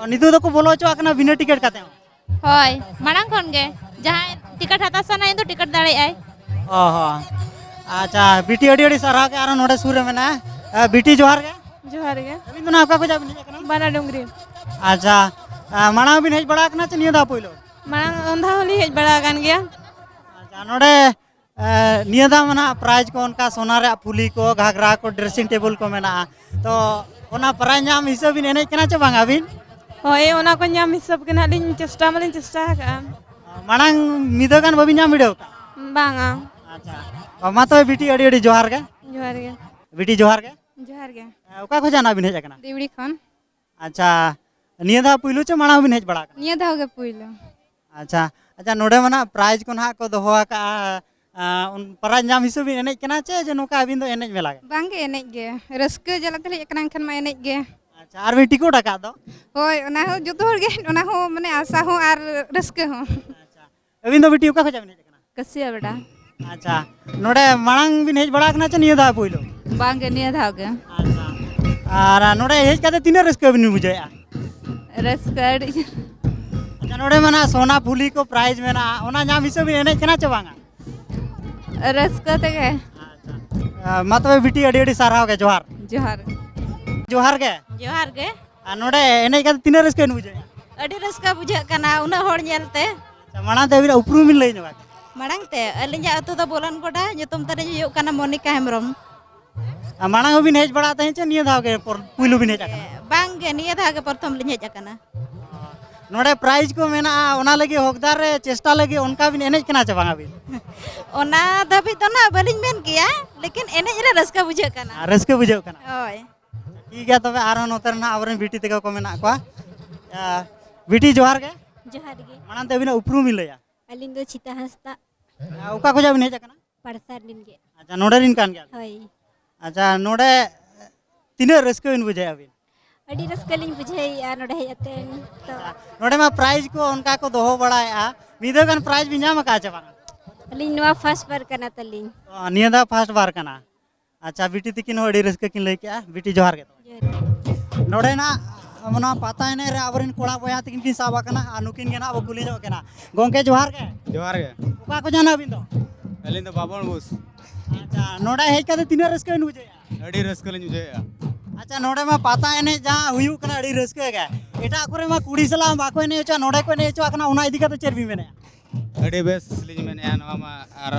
ᱚ, ᱱᱤᱛᱚᱜ ᱫᱚᱠᱚ ᱵᱚᱞᱚ ᱦᱚᱪᱚᱣᱟᱜ ᱠᱟᱱᱟ ᱵᱤᱱᱟᱹ ᱴᱤᱠᱤᱴ ᱠᱟᱛᱮ ᱦᱚᱸ? ᱦᱳᱭ, ᱢᱟᱲᱟᱝ ᱠᱷᱚᱱ ᱜᱮ᱾ ᱡᱟᱦᱟᱸᱭ ᱴᱤᱠᱤᱴ ᱦᱟᱛᱟᱣ ᱥᱟᱱᱟᱭᱮ ᱫᱚ ᱴᱤᱠᱤᱴ ᱫᱟᱲᱮᱭᱟᱜᱼᱟᱭ᱾ ᱚ ᱦᱚᱸ᱾ ᱟᱪᱪᱷᱟ, ᱵᱤᱴᱤ ᱟᱹᱰᱤ ᱟᱹᱰᱤ ᱥᱟᱨᱦᱟᱣ ᱜᱮ, ᱟᱨᱚ ᱱᱚᱰᱮ ᱥᱩᱨ ᱨᱮ ᱢᱮᱱᱟᱭᱟ᱾ ᱮ, ᱵᱤᱴᱤ ᱡᱚᱦᱟᱨ ᱜᱮ᱾ ᱡᱚᱦᱟᱨ ᱜᱮ᱾ ᱟᱹᱵᱤᱱ ᱫᱚ ᱱᱟᱦᱟᱜ ᱚᱠᱟ ᱠᱷᱚᱱᱟᱜ ᱵᱤᱱ ᱦᱮᱡ ᱟᱠᱟᱱᱟ? ᱵᱟᱱᱟ ᱰᱩᱝᱨᱤ᱾ ᱟᱪᱪᱷᱟ, ᱮ, ᱢᱟᱲᱟᱝ ᱵᱤᱱ ᱦᱮᱡ ᱵᱟᱲᱟ ᱟᱠᱟᱱᱟ ᱪᱮ ᱱᱤᱭᱟᱹ ᱫᱷᱟᱣ ᱯᱳᱭᱞᱳ? ᱢᱟᱲᱟᱝ ᱚᱱᱫᱷᱟ ᱦᱚᱸᱞᱤᱧ ᱦᱮᱡ ᱵᱟᱲᱟ ᱟᱠᱟᱱ ᱜᱮᱭᱟ᱾ ᱟᱪᱪᱷᱟ, ᱱᱚᱰᱮ, ᱮ, ᱱᱤᱭᱟᱹ ᱫᱷᱟᱣ ᱢᱟ ᱱᱟᱦᱟᱜ ᱯᱨᱟᱭᱤᱡᱽ ᱠᱚ ᱚᱱᱠᱟ ᱥᱚᱱᱟ ᱨᱮᱭᱟᱜ ᱯᱷᱩᱞᱤ ᱠᱚ, ᱜᱷᱟᱜᱽᱨᱟ ᱠᱚ, ᱰᱨᱮᱥᱤᱝ ᱴᱮᱵᱩᱞ ᱠᱚ ᱢᱮᱱᱟᱜᱼᱟ᱾ ᱛᱚ, ᱚᱱᱟ ᱯᱨᱟᱭᱤᱡᱽ ᱧᱟᱢ ᱦᱤᱥᱟᱹᱵ ᱵᱤᱱ ᱮᱱᱮᱡ ᱠᱟᱱᱟ ᱪᱮ ᱵᱟᱝ ᱟᱹᱵᱤᱱ? ᱦᱳᱭ, ᱚᱱᱟ ᱠᱚ ᱧᱟᱢ ᱦᱤᱥᱟᱹᱵ ᱜᱮ ᱱᱟᱦᱟᱜ ᱞᱤᱧ ᱪᱮᱥᱴᱟ ᱢᱟᱞᱤᱧ ᱪᱮᱥᱴᱟ ᱟᱠᱟᱜᱼᱟ᱾ ᱢᱟᱲᱟᱝ ᱢᱤᱫ ᱫᱷᱟᱣ ᱜᱟᱱ ᱵᱟᱹᱵᱤᱱ ᱧᱟᱢ ᱵᱤᱰᱟᱹᱣ ᱠᱟᱜᱼᱟ? ᱵᱟᱝᱟ᱾ ᱟᱪᱪᱷᱟ, ᱢᱟ ᱛᱚᱵᱮ ᱵᱤᱴᱤ ᱟᱹᱰᱤ ᱟᱹᱰᱤ ᱡᱚᱦᱟᱨ ᱜᱮ᱾ ᱡᱚᱦᱟᱨ ᱜᱮ᱾ ᱵᱤᱴᱤ ᱡᱚᱦᱟᱨ ᱜᱮ᱾ ᱡᱚᱦᱟᱨ ᱜᱮ᱾ ᱮ, ᱚᱠᱟ ᱠᱷᱚᱱᱟᱜ ᱱᱟᱦᱟᱜ ᱵᱤᱱ ᱦᱮᱡ ᱟᱠᱟᱱᱟ? ᱫᱤᱣᱲᱤ ᱠᱷᱚᱱ᱾ ᱟᱪᱪᱷᱟ, ᱱᱤᱭᱟᱹ ᱫᱷᱟᱣ ᱯᱩᱭᱞᱩ ᱪᱮ ᱢᱟᱲᱟᱝ ᱵᱤᱱ ᱦᱮᱡ ᱵᱟᱲᱟ ᱟᱠᱟᱱᱟ? ᱱᱤᱭᱟᱹ ᱫᱷᱟᱣ ᱜᱮ ᱯᱩᱭᱞᱩ᱾ ᱟᱪᱪᱷᱟ, ᱟᱪᱪᱷᱟ, ᱱᱚᱰᱮ ᱢᱟ ᱱᱟᱜ ᱯᱨᱟᱭᱤᱡᱽ ᱠᱚ ᱱᱟᱦᱟᱜ ᱠᱚ ᱫᱚᱦᱚ ᱟᱠᱟᱜᱼᱟ᱾ ᱟᱸ, ᱩᱱ ᱯᱨᱟᱭᱤᱡᱽ ᱧᱟᱢ ᱦᱤᱥᱟᱹᱵ ᱵᱤᱱ ᱮᱱᱮᱡ ᱠᱟᱱᱟ ᱪᱮ ᱡᱮ ᱱᱚᱝᱠᱟ ᱟᱹᱵᱤᱱ ᱫᱚ ᱮᱱᱮᱡ ᱢᱮᱞᱟ ᱜᱮ? ᱵᱟᱝᱜᱮ, ᱮᱱᱮᱡ ᱜᱮ᱾ ᱨᱟᱹᱥᱠᱟᱹ ᱡᱟᱞᱟ ᱛᱮᱞᱮ ᱦᱮᱡ ᱟᱠᱟᱱᱟ, ᱮᱱᱠᱷᱟᱱ ᱢᱟ ᱮᱱᱮᱡ ᱜᱮ᱾ ᱟᱪᱪᱷᱟ, ᱟᱨ ᱵᱤᱱ ᱴᱤᱠᱤᱴ ᱟᱠᱟᱫ ᱫᱚ? ᱦᱳᱭ, ᱚᱱᱟ ᱦᱚᱸ ᱡᱚᱛᱚ ᱦᱚᱲ ᱜᱮ, ᱚᱱᱟ ᱦᱚᱸ ᱢᱟᱱᱮ ᱟᱥᱟ ᱦᱚᱸ ᱟᱨ ᱨᱟᱹᱥᱠᱟᱹ ᱦᱚᱸ᱾ ᱟᱪᱪᱷᱟ, ᱟᱹᱵᱤᱱ ᱫᱚ ᱵᱤᱴᱤ ᱚᱠᱟ ᱠᱷᱚᱱᱟᱜ ᱵᱤᱱ ᱦᱮᱡ ᱟᱠᱟᱱᱟ? ᱠᱟᱹᱥᱤᱭᱟᱹ ᱵᱮᱰᱟ᱾ ᱟᱪᱪᱷᱟ, ᱱᱚᱰᱮ ᱢᱟᱲᱟᱝ ᱵᱤᱱ ᱦᱮᱡ ᱵᱟᱲᱟ ᱟᱠᱟᱱᱟ ᱪᱮ ᱱᱤᱭᱟᱹ ᱫᱷᱟᱣ ᱯᱳᱭᱞᱳ? ᱵᱟᱝᱜᱮ, ᱱᱤᱭᱟᱹ ᱫᱷᱟᱣ ᱜᱮ᱾ ᱟᱪᱪᱷᱟ, ᱟᱨ ᱱᱚᱰᱮ ᱦᱮᱡ ᱠᱟᱛᱮ ᱛᱤᱱᱟᱹᱜ ᱨᱟᱹᱥᱠᱟᱹ ᱵᱤᱱ ᱵᱩᱡᱷᱟᱹᱣᱮᱫᱼᱟ? ᱨᱟᱹᱥᱠᱟᱹ ᱟᱹᱰᱤ ᱡᱳᱨ᱾ ᱟᱪᱪᱷᱟ, ᱱᱚᱰᱮ ᱢᱟ ᱱᱟᱜ ᱥᱚᱱᱟ ᱯᱷᱩᱞᱤ ᱠᱚ ᱯᱨᱟᱭᱤᱡᱽ ᱢᱮᱱᱟᱜᱼᱟ, ᱚᱱᱟ ᱧᱟᱢ ᱦᱤᱥᱟᱹᱵ ᱵᱤᱱ ᱮᱱᱮᱡ ᱠᱟᱱᱟ ᱪᱮ ᱵᱟᱝᱟ? ᱨᱟᱹᱥᱠᱟᱹ ᱛᱮᱜᱮ᱾ ᱟᱪᱪᱷᱟ, ᱟᱨ ᱢᱟ ᱛᱚᱵᱮ ᱵᱤᱴᱤ, ᱟᱹᱰᱤ ᱟᱹᱰᱤ ᱥᱟᱨᱦᱟᱣ ᱜᱮ, ᱡᱚᱦᱟᱨ᱾ ᱡᱚᱦᱟᱨ᱾ ᱡᱚᱦᱟᱨ ᱜᱮ᱾ ᱡᱚᱦᱟᱨ ᱜᱮ᱾ ᱟᱨ ᱱᱚᱰᱮ ᱮᱱᱮᱡ ᱠᱟᱛᱮ ᱛᱤᱱᱟᱹᱜ ᱨᱟᱹᱥᱠᱟᱹ ᱵᱤᱱ ᱵᱩᱡᱷᱟᱹᱣᱮᱫᱼᱟ? ᱟᱹᱰᱤ ᱨᱟᱹᱥᱠᱟᱹ ᱵᱩᱡᱷᱟᱹᱜ ᱠᱟᱱᱟ ᱩᱱᱟᱹᱜ ᱦᱚᱲ ᱧᱮᱞ ᱛᱮ᱾ ᱟᱪᱪᱷᱟ, ᱢᱟᱲᱟᱝ ᱛᱮ ᱟᱹᱵᱤᱱᱟᱜ ᱩᱯᱨᱩᱢ ᱵᱤᱱ ᱞᱟᱹᱭ ᱧᱚᱜᱟ? ᱢᱟᱲᱟᱝ ᱛᱮ ᱟᱹᱞᱤᱧᱟᱜ ᱟᱹᱛᱩ ᱫᱚ ᱵᱚᱞᱚᱱ ᱜᱚᱰᱟ, ᱧᱩᱛᱩᱢ ᱛᱟᱹᱞᱤᱧ ᱦᱩᱭᱩᱜ ᱠᱟᱱᱟ ᱢᱚᱱᱤᱠᱟ ᱦᱮᱢᱵᱨᱚᱢ᱾ ᱟᱨ ᱢᱟᱲᱟᱝ ᱦᱚᱸᱵᱤᱱ ᱦᱮᱡ ᱵᱟᱲᱟ ᱛᱟᱦᱮᱸᱫ ᱪᱮ ᱱᱤᱭᱟᱹ ᱫᱷᱟᱣ ᱜᱮ ᱯᱚᱨ-, ᱯᱩᱭᱞᱩ ᱵᱤᱱ ᱦᱮᱡ ᱟᱠᱟᱱᱟ? ᱵᱟᱝ ᱜᱮ, ᱱᱤᱭᱟᱹ ᱫᱷᱟᱣ ᱜᱮ ᱯᱨᱚᱛᱷᱚᱢ ᱞᱤᱧ ᱦᱮᱡ ᱟᱠᱟᱱᱟ᱾ ᱱᱚᱰᱮ ᱯᱨᱟᱭᱤᱡᱽ ᱠᱚ ᱢᱮᱱᱟᱜᱼᱟ, ᱚᱱᱟ ᱞᱟᱹᱜᱤᱫ ᱦᱚᱠᱫᱟᱨ ᱨᱮ ᱪᱮᱥᱴᱟ ᱞᱟᱹᱜᱤᱫ ᱚᱱᱠᱟ ᱵᱤᱱ ᱮᱱᱮᱡ ᱠᱟᱱᱟ ᱪᱮ ᱵᱟᱝᱟ ᱵᱤᱱ? ᱚᱱᱟ ᱫᱷᱟᱹᱵᱤᱡ ᱫᱚ ᱱᱟᱜ ᱵᱟᱹᱞᱤᱧ ᱢᱮᱱ ᱠᱮᱭᱟ, ᱞᱮᱠᱤᱱ ᱮᱱᱮᱡ ᱨᱮ ᱨᱟᱹᱥᱠᱟᱹ ᱵᱩᱡᱷᱟᱹᱜ ᱠᱟᱱᱟ᱾ ᱟᱨ ᱨᱟᱹᱥᱠᱟᱹ ᱵᱩᱡᱷᱟᱹᱜ ᱠᱟᱱᱟ? ᱦᱳᱭ᱾ ᱴᱷᱤᱠ ᱜᱮᱭᱟ, ᱛᱚᱵᱮ ᱟᱨᱦᱚᱸ ᱱᱚᱛᱮ ᱨᱮ ᱱᱟᱜ ᱟᱵᱚᱨᱮᱱ ᱵᱤᱴᱤ ᱛᱟᱠᱚ ᱠᱚ ᱢᱮᱱᱟᱜ ᱠᱚᱣᱟ᱾ ᱟ, ᱵᱤᱴᱤ, ᱡᱚᱦᱟᱨ ᱜᱮ᱾ ᱡᱚᱦᱟᱨ ᱜᱮ᱾ ᱢᱟᱲᱟᱝ ᱛᱮ ᱟᱹᱵᱤᱱᱟᱜ ᱩᱯᱨᱩᱢ ᱵᱤᱱ ᱞᱟᱹᱭᱟ? ᱟᱹᱞᱤᱧ ᱫᱚ ᱪᱷᱤᱛᱟ ᱦᱟᱸᱥᱫᱟ᱾ ᱟ, ᱚᱠᱟ ᱠᱷᱚᱱᱟᱜ ᱵᱤᱱ ᱦᱮᱡ ᱟᱠᱟᱱᱟ? ᱯᱟᱲᱥᱟᱨ ᱨᱤᱱ ᱜᱮ᱾ ᱟᱪᱪᱷᱟ, ᱱᱚᱰᱮ ᱨᱤᱱ ᱠᱟᱱ ᱜᱮᱭᱟ ᱵᱤᱱ? ᱦᱳᱭ᱾ ᱟᱪᱪᱷᱟ, ᱱᱚᱰᱮ ᱛᱤᱱᱟᱹᱜ ᱨᱟᱹᱥᱠᱟᱹ ᱵᱤᱱ ᱵᱩᱡᱷᱟᱹᱣᱮᱫᱼᱟ ᱵᱤᱱ? ᱟᱹᱰᱤ ᱨᱟᱹᱥᱠᱟᱹ ᱞᱤᱧ ᱵᱩᱡᱷᱟᱹᱣᱮᱫᱼᱟ ᱱᱚᱰᱮ ᱦᱮᱡ ᱠᱟᱛᱮ᱾ ᱛᱚ ᱟᱪᱪᱷᱟ, ᱱᱚᱰᱮ ᱢᱟ ᱯᱨᱟᱭᱤᱡᱽ ᱠᱚ ᱚᱱᱠᱟ ᱠᱚ ᱫᱚᱦᱚ ᱵᱟᱲᱟᱭᱮᱫᱼᱟ, ᱢᱤᱫ ᱫᱷᱟᱣ ᱜᱟᱱ ᱯᱨᱟᱭᱤᱡᱽ ᱵᱤᱱ ᱧᱟᱢ ᱟᱠᱟᱫᱼᱟ ᱪᱮ ᱵᱟᱝᱟ? ᱟᱹᱞᱤᱧ ᱱᱚᱣᱟ ᱯᱷᱟᱥᱴ ᱵᱟᱨ ᱠᱟᱱᱟ ᱛᱟᱹᱞᱤᱧ᱾ ᱚ, ᱱᱤᱭᱟᱹ ᱫᱷᱟᱣ ᱯᱷᱟᱥᱴ ᱵᱟᱨ ᱠᱟᱱᱟ᱾ ᱟᱪᱪᱷᱟ, ᱵᱤᱴᱤ ᱛᱤᱠᱤᱱ ᱦᱚᱸ ᱟᱹᱰᱤ ᱨᱟᱹᱥᱠᱟᱹ ᱠᱤᱱ ᱞᱟᱹᱭ ᱠᱮᱜᱼᱟ᱾ ᱵᱤᱴᱤ, ᱡᱚᱦᱟᱨ ᱜᱮ᱾ ᱡᱚᱦᱟᱨ ᱜᱮ᱾ ᱱᱚᱰᱮᱱᱟᱜ ᱱᱚᱣᱟ ᱯᱟᱛᱟ ᱮᱱᱮᱡ ᱨᱮ ᱟᱵᱚᱨᱮᱱ ᱠᱚᱲᱟ ᱵᱚᱭᱦᱟ ᱛᱤᱠᱤᱱ ᱠᱤᱱ ᱥᱟᱵ ᱟᱠᱟᱱᱟ ᱟᱨ ᱱᱩᱠᱤᱱ ᱜᱮ ᱱᱟᱜ ᱵᱚ ᱠᱩᱞᱤ ᱧᱚᱜ ᱠᱤᱱᱟ᱾ ᱜᱚᱢᱠᱮ, ᱡᱚᱦᱟᱨ ᱜᱮ᱾ ᱡᱚᱦᱟᱨ ᱜᱮ᱾ ᱚᱠᱟ ᱠᱷᱚᱱ ᱱᱟᱜ ᱟᱹᱵᱤᱱ ᱫᱚ? ᱟᱹᱞᱤᱧ ᱫᱚ ᱵᱟᱵᱚᱱ ᱵᱩᱥ᱾ ᱟᱪᱪᱷᱟ, ᱱᱚᱰᱮ ᱦᱮᱡ ᱠᱟᱛᱮ ᱛᱤᱱᱟᱹᱜ ᱨᱟᱹᱥᱠᱟᱹ ᱵᱤᱱ ᱵᱩᱡᱷᱟᱹᱣᱮᱫᱼᱟ? ᱟᱹᱰᱤ ᱨᱟᱹᱥᱠᱟᱹ ᱞᱤᱧ ᱵᱩᱡᱷᱟᱹᱣᱮᱫᱼᱟ᱾ ᱟᱪᱪᱷᱟ, ᱱᱚᱰᱮ ᱢᱟ ᱯᱟᱛᱟ ᱮᱱᱮᱡ ᱡᱟᱦᱟᱸ ᱦᱩᱭᱩᱜ ᱠᱟᱱᱟ, ᱟᱹᱰᱤ ᱨᱟᱹᱥᱠᱟᱹ ᱜᱮ᱾ ᱮᱴᱟᱜ ᱠᱚᱨᱮ ᱢᱟ ᱠᱩᱲᱤ ᱥᱟᱞᱟᱜ ᱵᱟᱠᱚ ᱮᱱᱮᱡ ᱦᱚᱪᱚᱜᱼᱟ, ᱱᱚᱰᱮ ᱠᱚ ᱮᱱᱮᱡ ᱦᱚᱪᱚᱣᱟᱜ ᱠᱟᱱᱟ, ᱚᱱᱟ ᱤᱫᱤ ᱠᱟᱛᱮ ᱪᱮᱫ ᱵᱤᱱ ᱢᱮᱱᱮᱫᱼᱟ? ᱟᱹᱰᱤ ᱵᱮᱥ ᱞᱤᱧ ᱢᱮᱱᱮᱫᱼᱟ᱾ ᱱᱚᱣᱟ ᱢᱟ ᱟᱨ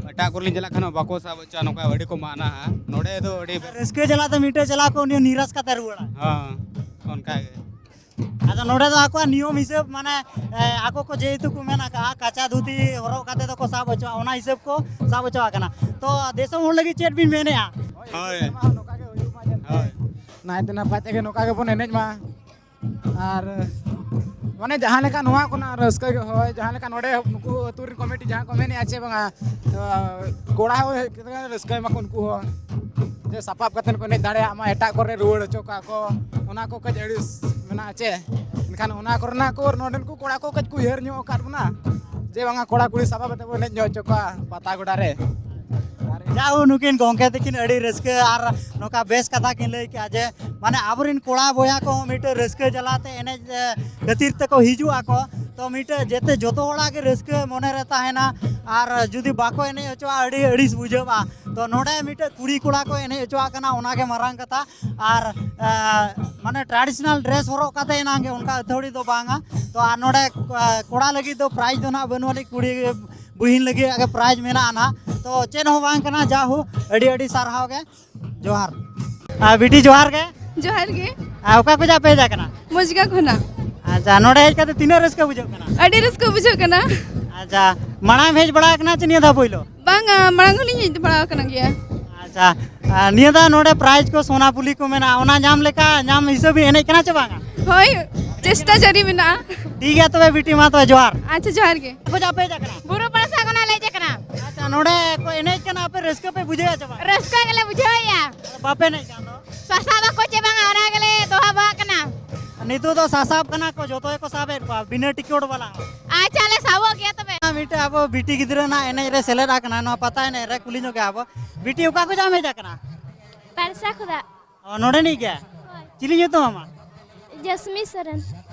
ᱮᱴᱟᱜ ᱠᱚᱨᱮ ᱞᱤᱧ ᱪᱟᱞᱟᱜ ᱠᱷᱟᱱ ᱵᱟᱠᱚ ᱥᱟᱵ ᱦᱚᱪᱚᱜᱼᱟ, ᱱᱚᱝᱠᱟ ᱟᱹᱰᱤ ᱠᱚ ᱢᱟᱱᱟᱜᱼᱟ᱾ ᱱᱚᱰᱮ ᱫᱚ ᱟᱹᱰᱤ ᱵᱮᱥ᱾ ᱨᱟᱹᱥᱠᱟᱹ ᱡᱟᱞᱟ ᱛᱮ ᱢᱤᱫᱴᱮᱡ ᱪᱟᱞᱟᱣ ᱠᱚ, ᱩᱱᱤ ᱦᱚᱸ ᱱᱤᱨᱟᱥ ᱠᱟᱛᱮ ᱨᱩᱣᱟᱹᱲᱟ᱾ ᱦᱚᱸ, ᱚᱱᱠᱟ ᱜᱮ᱾ ᱟᱫᱚ ᱱᱚᱰᱮ ᱫᱚ ᱟᱠᱚᱣᱟᱜ ᱱᱤᱭᱚᱢ ᱦᱤᱥᱟᱹᱵ, ᱢᱟᱱᱮ, ᱮ, ᱟᱠᱚ ᱠᱚ ᱡᱮᱦᱮᱛᱩ ᱠᱚ ᱢᱮᱱ ᱟᱠᱟᱫᱼᱟ, ᱠᱟᱪᱟ ᱫᱷᱩᱛᱤ ᱦᱚᱨᱚᱜ ᱠᱟᱛᱮ ᱫᱚᱠᱚ ᱥᱟᱵ ᱦᱚᱪᱚᱜᱼᱟ, ᱚᱱᱟ ᱦᱤᱥᱟᱹᱵ ᱠᱚ ᱥᱟᱵ ᱦᱚᱪᱚᱣᱟᱜ ᱠᱟᱱᱟ᱾ ᱛᱚ ᱫᱤᱥᱚᱢ ᱦᱚᱲ ᱞᱟᱹᱜᱤᱫ ᱪᱮᱫ ᱵᱤᱱ ᱢᱮᱱᱮᱫᱼᱟ? ᱦᱳᱭ᱾ ᱦᱳᱭ᱾ ᱱᱟᱭᱛᱮ ᱱᱟᱯᱟᱭ ᱛᱮᱜᱮ ᱱᱚᱝᱠᱟ ᱜᱮᱵᱚᱱ ᱮᱱᱮᱡ ᱢᱟ᱾ ᱟᱨ ᱢᱟᱱᱮ ᱡᱟᱦᱟᱸ ᱞᱮᱠᱟ ᱱᱚᱣᱟ ᱠᱚᱨᱮᱱᱟᱜ ᱨᱟᱹᱥᱠᱟᱹ ᱜᱮ, ᱦᱳᱭ, ᱡᱟᱦᱟᱸ ᱞᱮᱠᱟ ᱱᱚᱰᱮ ᱱᱩᱠᱩ ᱟᱹᱛᱩ ᱨᱮᱱ ᱠᱚᱢᱤᱴᱤ ᱡᱟᱦᱟᱸ ᱠᱚ ᱢᱮᱱᱮᱫᱼᱟ ᱪᱮ ᱵᱟᱝᱟ, ᱠᱚᱲᱟ ᱦᱚᱸ ᱦᱮᱡ ᱠᱟᱛᱮ ᱨᱟᱹᱥᱠᱟᱹᱭ ᱢᱟᱠᱚ ᱩᱱᱠᱩ ᱦᱚᱸ, ᱡᱮ ᱥᱟᱯᱟᱵ ᱠᱟᱛᱮ ᱠᱚ ᱮᱱᱮᱡ ᱫᱟᱲᱮᱭᱟᱜ ᱢᱟ, ᱮᱴᱟᱜ ᱠᱚᱨᱮ ᱨᱩᱣᱟᱹᱲ ᱦᱚᱪᱚ ᱠᱚᱣᱟ ᱠᱚ, ᱚᱱᱟ ᱠᱚ ᱠᱟᱹᱡ ᱟᱹᱲᱤᱥ ᱢᱮᱱᱟᱜᱼᱟ ᱪᱮ᱾ ᱮᱱᱠᱷᱟᱱ ᱚᱱᱟ ᱠᱚᱨᱮᱱᱟᱜ ᱠᱚ ᱱᱚᱰᱮᱱ ᱠᱚ ᱠᱚᱲᱟ ᱠᱚ ᱠᱟᱹᱡ ᱠᱚ ᱩᱭᱦᱟᱹᱨ ᱧᱚᱜ ᱟᱠᱟᱫ ᱵᱚᱱᱟ ᱡᱮ ᱵᱟᱝᱟ ᱠᱚᱲᱟ ᱠᱩᱲᱤ ᱥᱟᱯᱟᱵ ᱠᱟᱛᱮ ᱵᱚᱱ ᱮᱱᱮᱡ ᱧᱚᱜ ᱦᱚᱪᱚ ᱠᱚᱣᱟ ᱯᱟᱛᱟ ᱜᱚᱰᱟ ᱨᱮ᱾ ᱡᱟᱦᱳ, ᱱᱩᱠᱤᱱ ᱜᱚᱢᱠᱮ ᱛᱟᱹᱠᱤᱱ ᱟᱹᱰᱤ ᱨᱟᱹᱥᱠᱟᱹ ᱟᱨ ᱱᱚᱝᱠᱟ ᱵᱮᱥ ᱠᱟᱛᱷᱟ ᱠᱤᱱ ᱞᱟᱹᱭ ᱠᱮᱜᱼᱟ ᱡᱮ ᱢᱟᱱᱮ ᱟᱵᱚᱨᱮᱱ ᱠᱚᱲᱟ ᱵᱚᱭᱦᱟ ᱠᱚᱦᱚᱸ ᱢᱤᱫᱴᱮᱱ ᱨᱟᱹᱥᱠᱟᱹ ᱡᱟᱞᱟᱛᱮ ᱮᱱᱮᱡ ᱮ, ᱠᱷᱟᱹᱛᱤᱨ ᱛᱮᱠᱚ ᱦᱤᱡᱩᱜ ᱟᱠᱚ᱾ ᱛᱚ ᱢᱤᱫᱴᱮᱱ ᱡᱮᱛᱮ ᱡᱚᱛᱚ ᱦᱚᱲᱟᱜ ᱜᱮ ᱨᱟᱹᱥᱠᱟᱹ ᱢᱚᱱᱮ ᱨᱮ ᱛᱟᱦᱮᱱᱟ, ᱟᱨ ᱡᱩᱫᱤ ᱵᱟᱠᱚ ᱮᱱᱮᱡ ᱦᱚᱪᱚᱣᱟᱜᱼᱟ ᱟᱹᱰᱤ ᱟᱹᱲᱤᱥ ᱵᱩᱡᱷᱟᱹᱜᱼᱟ᱾ ᱛᱚ ᱱᱚᱰᱮ ᱢᱤᱫᱴᱮᱱ ᱠᱩᱲᱤ ᱠᱚᱲᱟ ᱠᱚ ᱮᱱᱮᱡ ᱦᱚᱪᱚᱣᱟᱜ ᱠᱟᱱᱟ, ᱚᱱᱟᱜᱮ ᱢᱟᱨᱟᱝ ᱠᱟᱛᱷᱟ᱾ ᱟᱨ ᱮ, ᱢᱟᱱᱮ traditional dress ᱦᱚᱨᱚᱜ ᱠᱟᱛᱮ ᱮᱱᱟᱝ ᱜᱮ, ᱚᱱᱠᱟ ᱟᱹᱛᱷᱟᱹᱲᱤ ᱫᱚ ᱵᱟᱝᱟ᱾ ᱛᱚ ᱟᱨ ᱱᱚᱰᱮ ᱮ, ᱠᱚᱲᱟ ᱞᱟᱹᱜᱤᱫ ᱫᱚ prize ᱫᱚ ᱱᱟᱦᱟᱜ ᱵᱟᱹᱱᱩᱜ ᱟᱹᱱᱤᱡ, ᱠᱩᱲᱤ ᱵᱩᱦᱤᱱ ᱞᱟᱹᱜᱤᱫ ᱜᱮ prize ᱢᱮᱱᱟᱜᱼᱟ ᱱᱟᱦᱟᱜ᱾ ᱛᱚ ᱪᱮᱫ ᱦᱚᱸ ᱵᱟᱝ ᱠᱟᱱᱟ, ᱡᱟ ᱦᱳ ᱟᱹᱰᱤ ᱟᱹᱰᱤ ᱥᱟᱨᱦᱟᱣ ᱜᱮ᱾ ᱡᱚᱦᱟᱨ᱾ ᱟᱨ ᱵᱤᱴᱤ ᱡᱚᱦᱟᱨ ᱜᱮ᱾ ᱡᱚᱦᱟᱨ ᱜᱮ᱾ ᱟᱨ ᱚᱠᱟ ᱠᱷᱚᱱᱟᱜ ᱯᱮ ᱦᱮᱡ ᱟᱠᱟᱱᱟ? ᱢᱚᱡᱽᱜᱟ ᱠᱷᱚᱱᱟᱜ᱾ ᱟᱪᱪᱷᱟ, ᱱᱚᱰᱮ ᱦᱮᱡ ᱠᱟᱛᱮ ᱛᱤᱱᱟᱹᱜ ᱨᱟᱹᱥᱠᱟᱹ ᱵᱩᱡᱷᱟᱹᱜ ᱠᱟᱱᱟ? ᱟᱹᱰᱤ ᱨᱟᱹᱥᱠᱟᱹ ᱵᱩᱡᱷᱟᱹᱜ ᱠᱟᱱᱟ᱾ ᱟᱪᱪᱷᱟ, ᱢᱟᱲᱟᱝ ᱮᱢ ᱦᱮᱡ ᱵᱟᱲᱟ ᱟᱠᱟᱱᱟ ᱪᱮ ᱱᱤᱭᱟᱹ ᱫᱷᱟᱣ ᱯᱳᱭᱞᱳ? ᱵᱟᱝᱟ, ᱢᱟᱲᱟᱝ ᱦᱚᱸᱞᱤᱧ ᱦᱮᱡ ᱵᱟᱲᱟ ᱟᱠᱟᱱ ᱜᱮᱭᱟ᱾ ᱟᱪᱪᱷᱟ, ᱟᱨ ᱱᱤᱭᱟᱹ ᱫᱷᱟᱣ ᱱᱚᱰᱮ prize ᱠᱚ ᱥᱳᱱᱟ ᱯᱩᱞᱤ ᱠᱚ ᱢᱮᱱᱟᱜᱼᱟ, ᱚᱱᱟ ᱧᱟᱢ ᱞᱮᱠᱟ ᱧᱟᱢ ᱦᱤᱥᱟᱹᱵ ᱵᱤᱱ ᱮᱱᱮᱡ ᱠᱟᱱᱟ ᱪᱮ ᱵᱟᱝᱟ? ᱦᱳᱭ, ᱪᱮᱥᱴᱟ ᱡᱟᱹᱨᱤ ᱢᱮᱱᱟᱜᱼᱟ᱾ ᱴᱷᱤᱠ ᱜᱮᱭᱟ ᱛᱚᱵᱮ ᱵᱤᱴᱤ, ᱢᱟ ᱛᱚᱵᱮ ᱡᱚᱦᱟᱨ᱾ ᱟᱪᱪᱷᱟ, ᱡᱚᱦᱟᱨ ᱜᱮ᱾ ᱚᱠᱟ ᱠᱷᱚᱱᱟᱜ ᱯᱮ ᱦᱮᱡ ᱟᱠᱟᱱᱟ? ᱵᱩᱨᱩ ᱯᱟᱲᱥᱟ ᱠᱷᱚᱱᱟᱜ ᱞᱮ ᱦᱮᱡ ᱟᱠᱟᱱᱟ᱾ ᱟᱪᱪᱷᱟ, ᱱᱚᱰᱮ ᱠᱚ ᱮᱱᱮᱡ ᱠᱟᱱᱟ, ᱟᱯᱮ ᱨᱟᱹᱥᱠᱟᱹ ᱯᱮ ᱵᱩᱡᱷᱟᱹᱣᱮᱫᱼᱟ ᱪᱮ ᱵᱟᱝ? ᱨᱟᱹᱥᱠᱟᱹ ᱜᱮᱞᱮ ᱵᱩᱡᱷᱟᱹᱣᱮᱫᱼᱟ᱾ ᱟᱫᱚ ᱵᱟᱯᱮ ᱮᱱᱮᱡ ᱠᱟᱱ ᱫᱚ? ᱥᱟᱥᱟ ᱵᱟᱠᱚ ᱪᱮ ᱵᱟᱝᱟ, ᱚᱱᱟ ᱜᱮᱞᱮ ᱫᱚᱦᱟ ᱵᱟᱦᱟᱜ ᱠᱟᱱᱟ᱾ ᱱᱤᱛᱚᱜ ᱫᱚ ᱥᱟᱥᱟᱵ ᱠᱟᱱᱟ ᱠᱚ, ᱡᱚᱛᱚ ᱜᱮᱠᱚ ᱥᱟᱵᱮᱫ ᱠᱚᱣᱟ, ᱵᱤᱱᱟᱹ ᱴᱤᱠᱤᱴ ᱵᱟᱞᱟ ᱦᱚᱸ᱾ ᱟᱪᱪᱷᱟ, ᱞᱮ ᱥᱟᱵᱚᱜ ᱜᱮᱭᱟ ᱛᱚᱵᱮ᱾ ᱢᱤᱫᱴᱮᱡ ᱟᱵᱚ ᱵᱤᱴᱤ ᱜᱤᱫᱽᱨᱟᱹ ᱱᱟᱜ ᱮᱱᱮᱡ ᱨᱮ ᱥᱮᱞᱮᱫ ᱟᱠᱟᱱᱟ, ᱱᱚᱣᱟ ᱯᱟᱛᱟ ᱮᱱᱮᱡ ᱨᱮ, ᱠᱩᱞᱤ ᱧᱚᱜ ᱜᱮᱭᱟ ᱵᱚ᱾ ᱵᱤᱴᱤ, ᱚᱠᱟ ᱠᱷᱚᱱᱟᱜ ᱮᱢ ᱦᱮᱡ ᱟᱠᱟᱱᱟ? ᱯᱟᱨᱥᱟ ᱠᱷᱚᱱᱟᱜ᱾ ᱚ, ᱱᱚᱰᱮᱱᱤᱡ ᱜᱮ? ᱦᱳᱭ᱾ ᱪᱤᱞᱤ ᱧᱩᱛᱩᱢ ᱟᱢᱟᱜ? ᱡᱟᱥᱢᱤ ᱥᱚᱨᱮᱱ᱾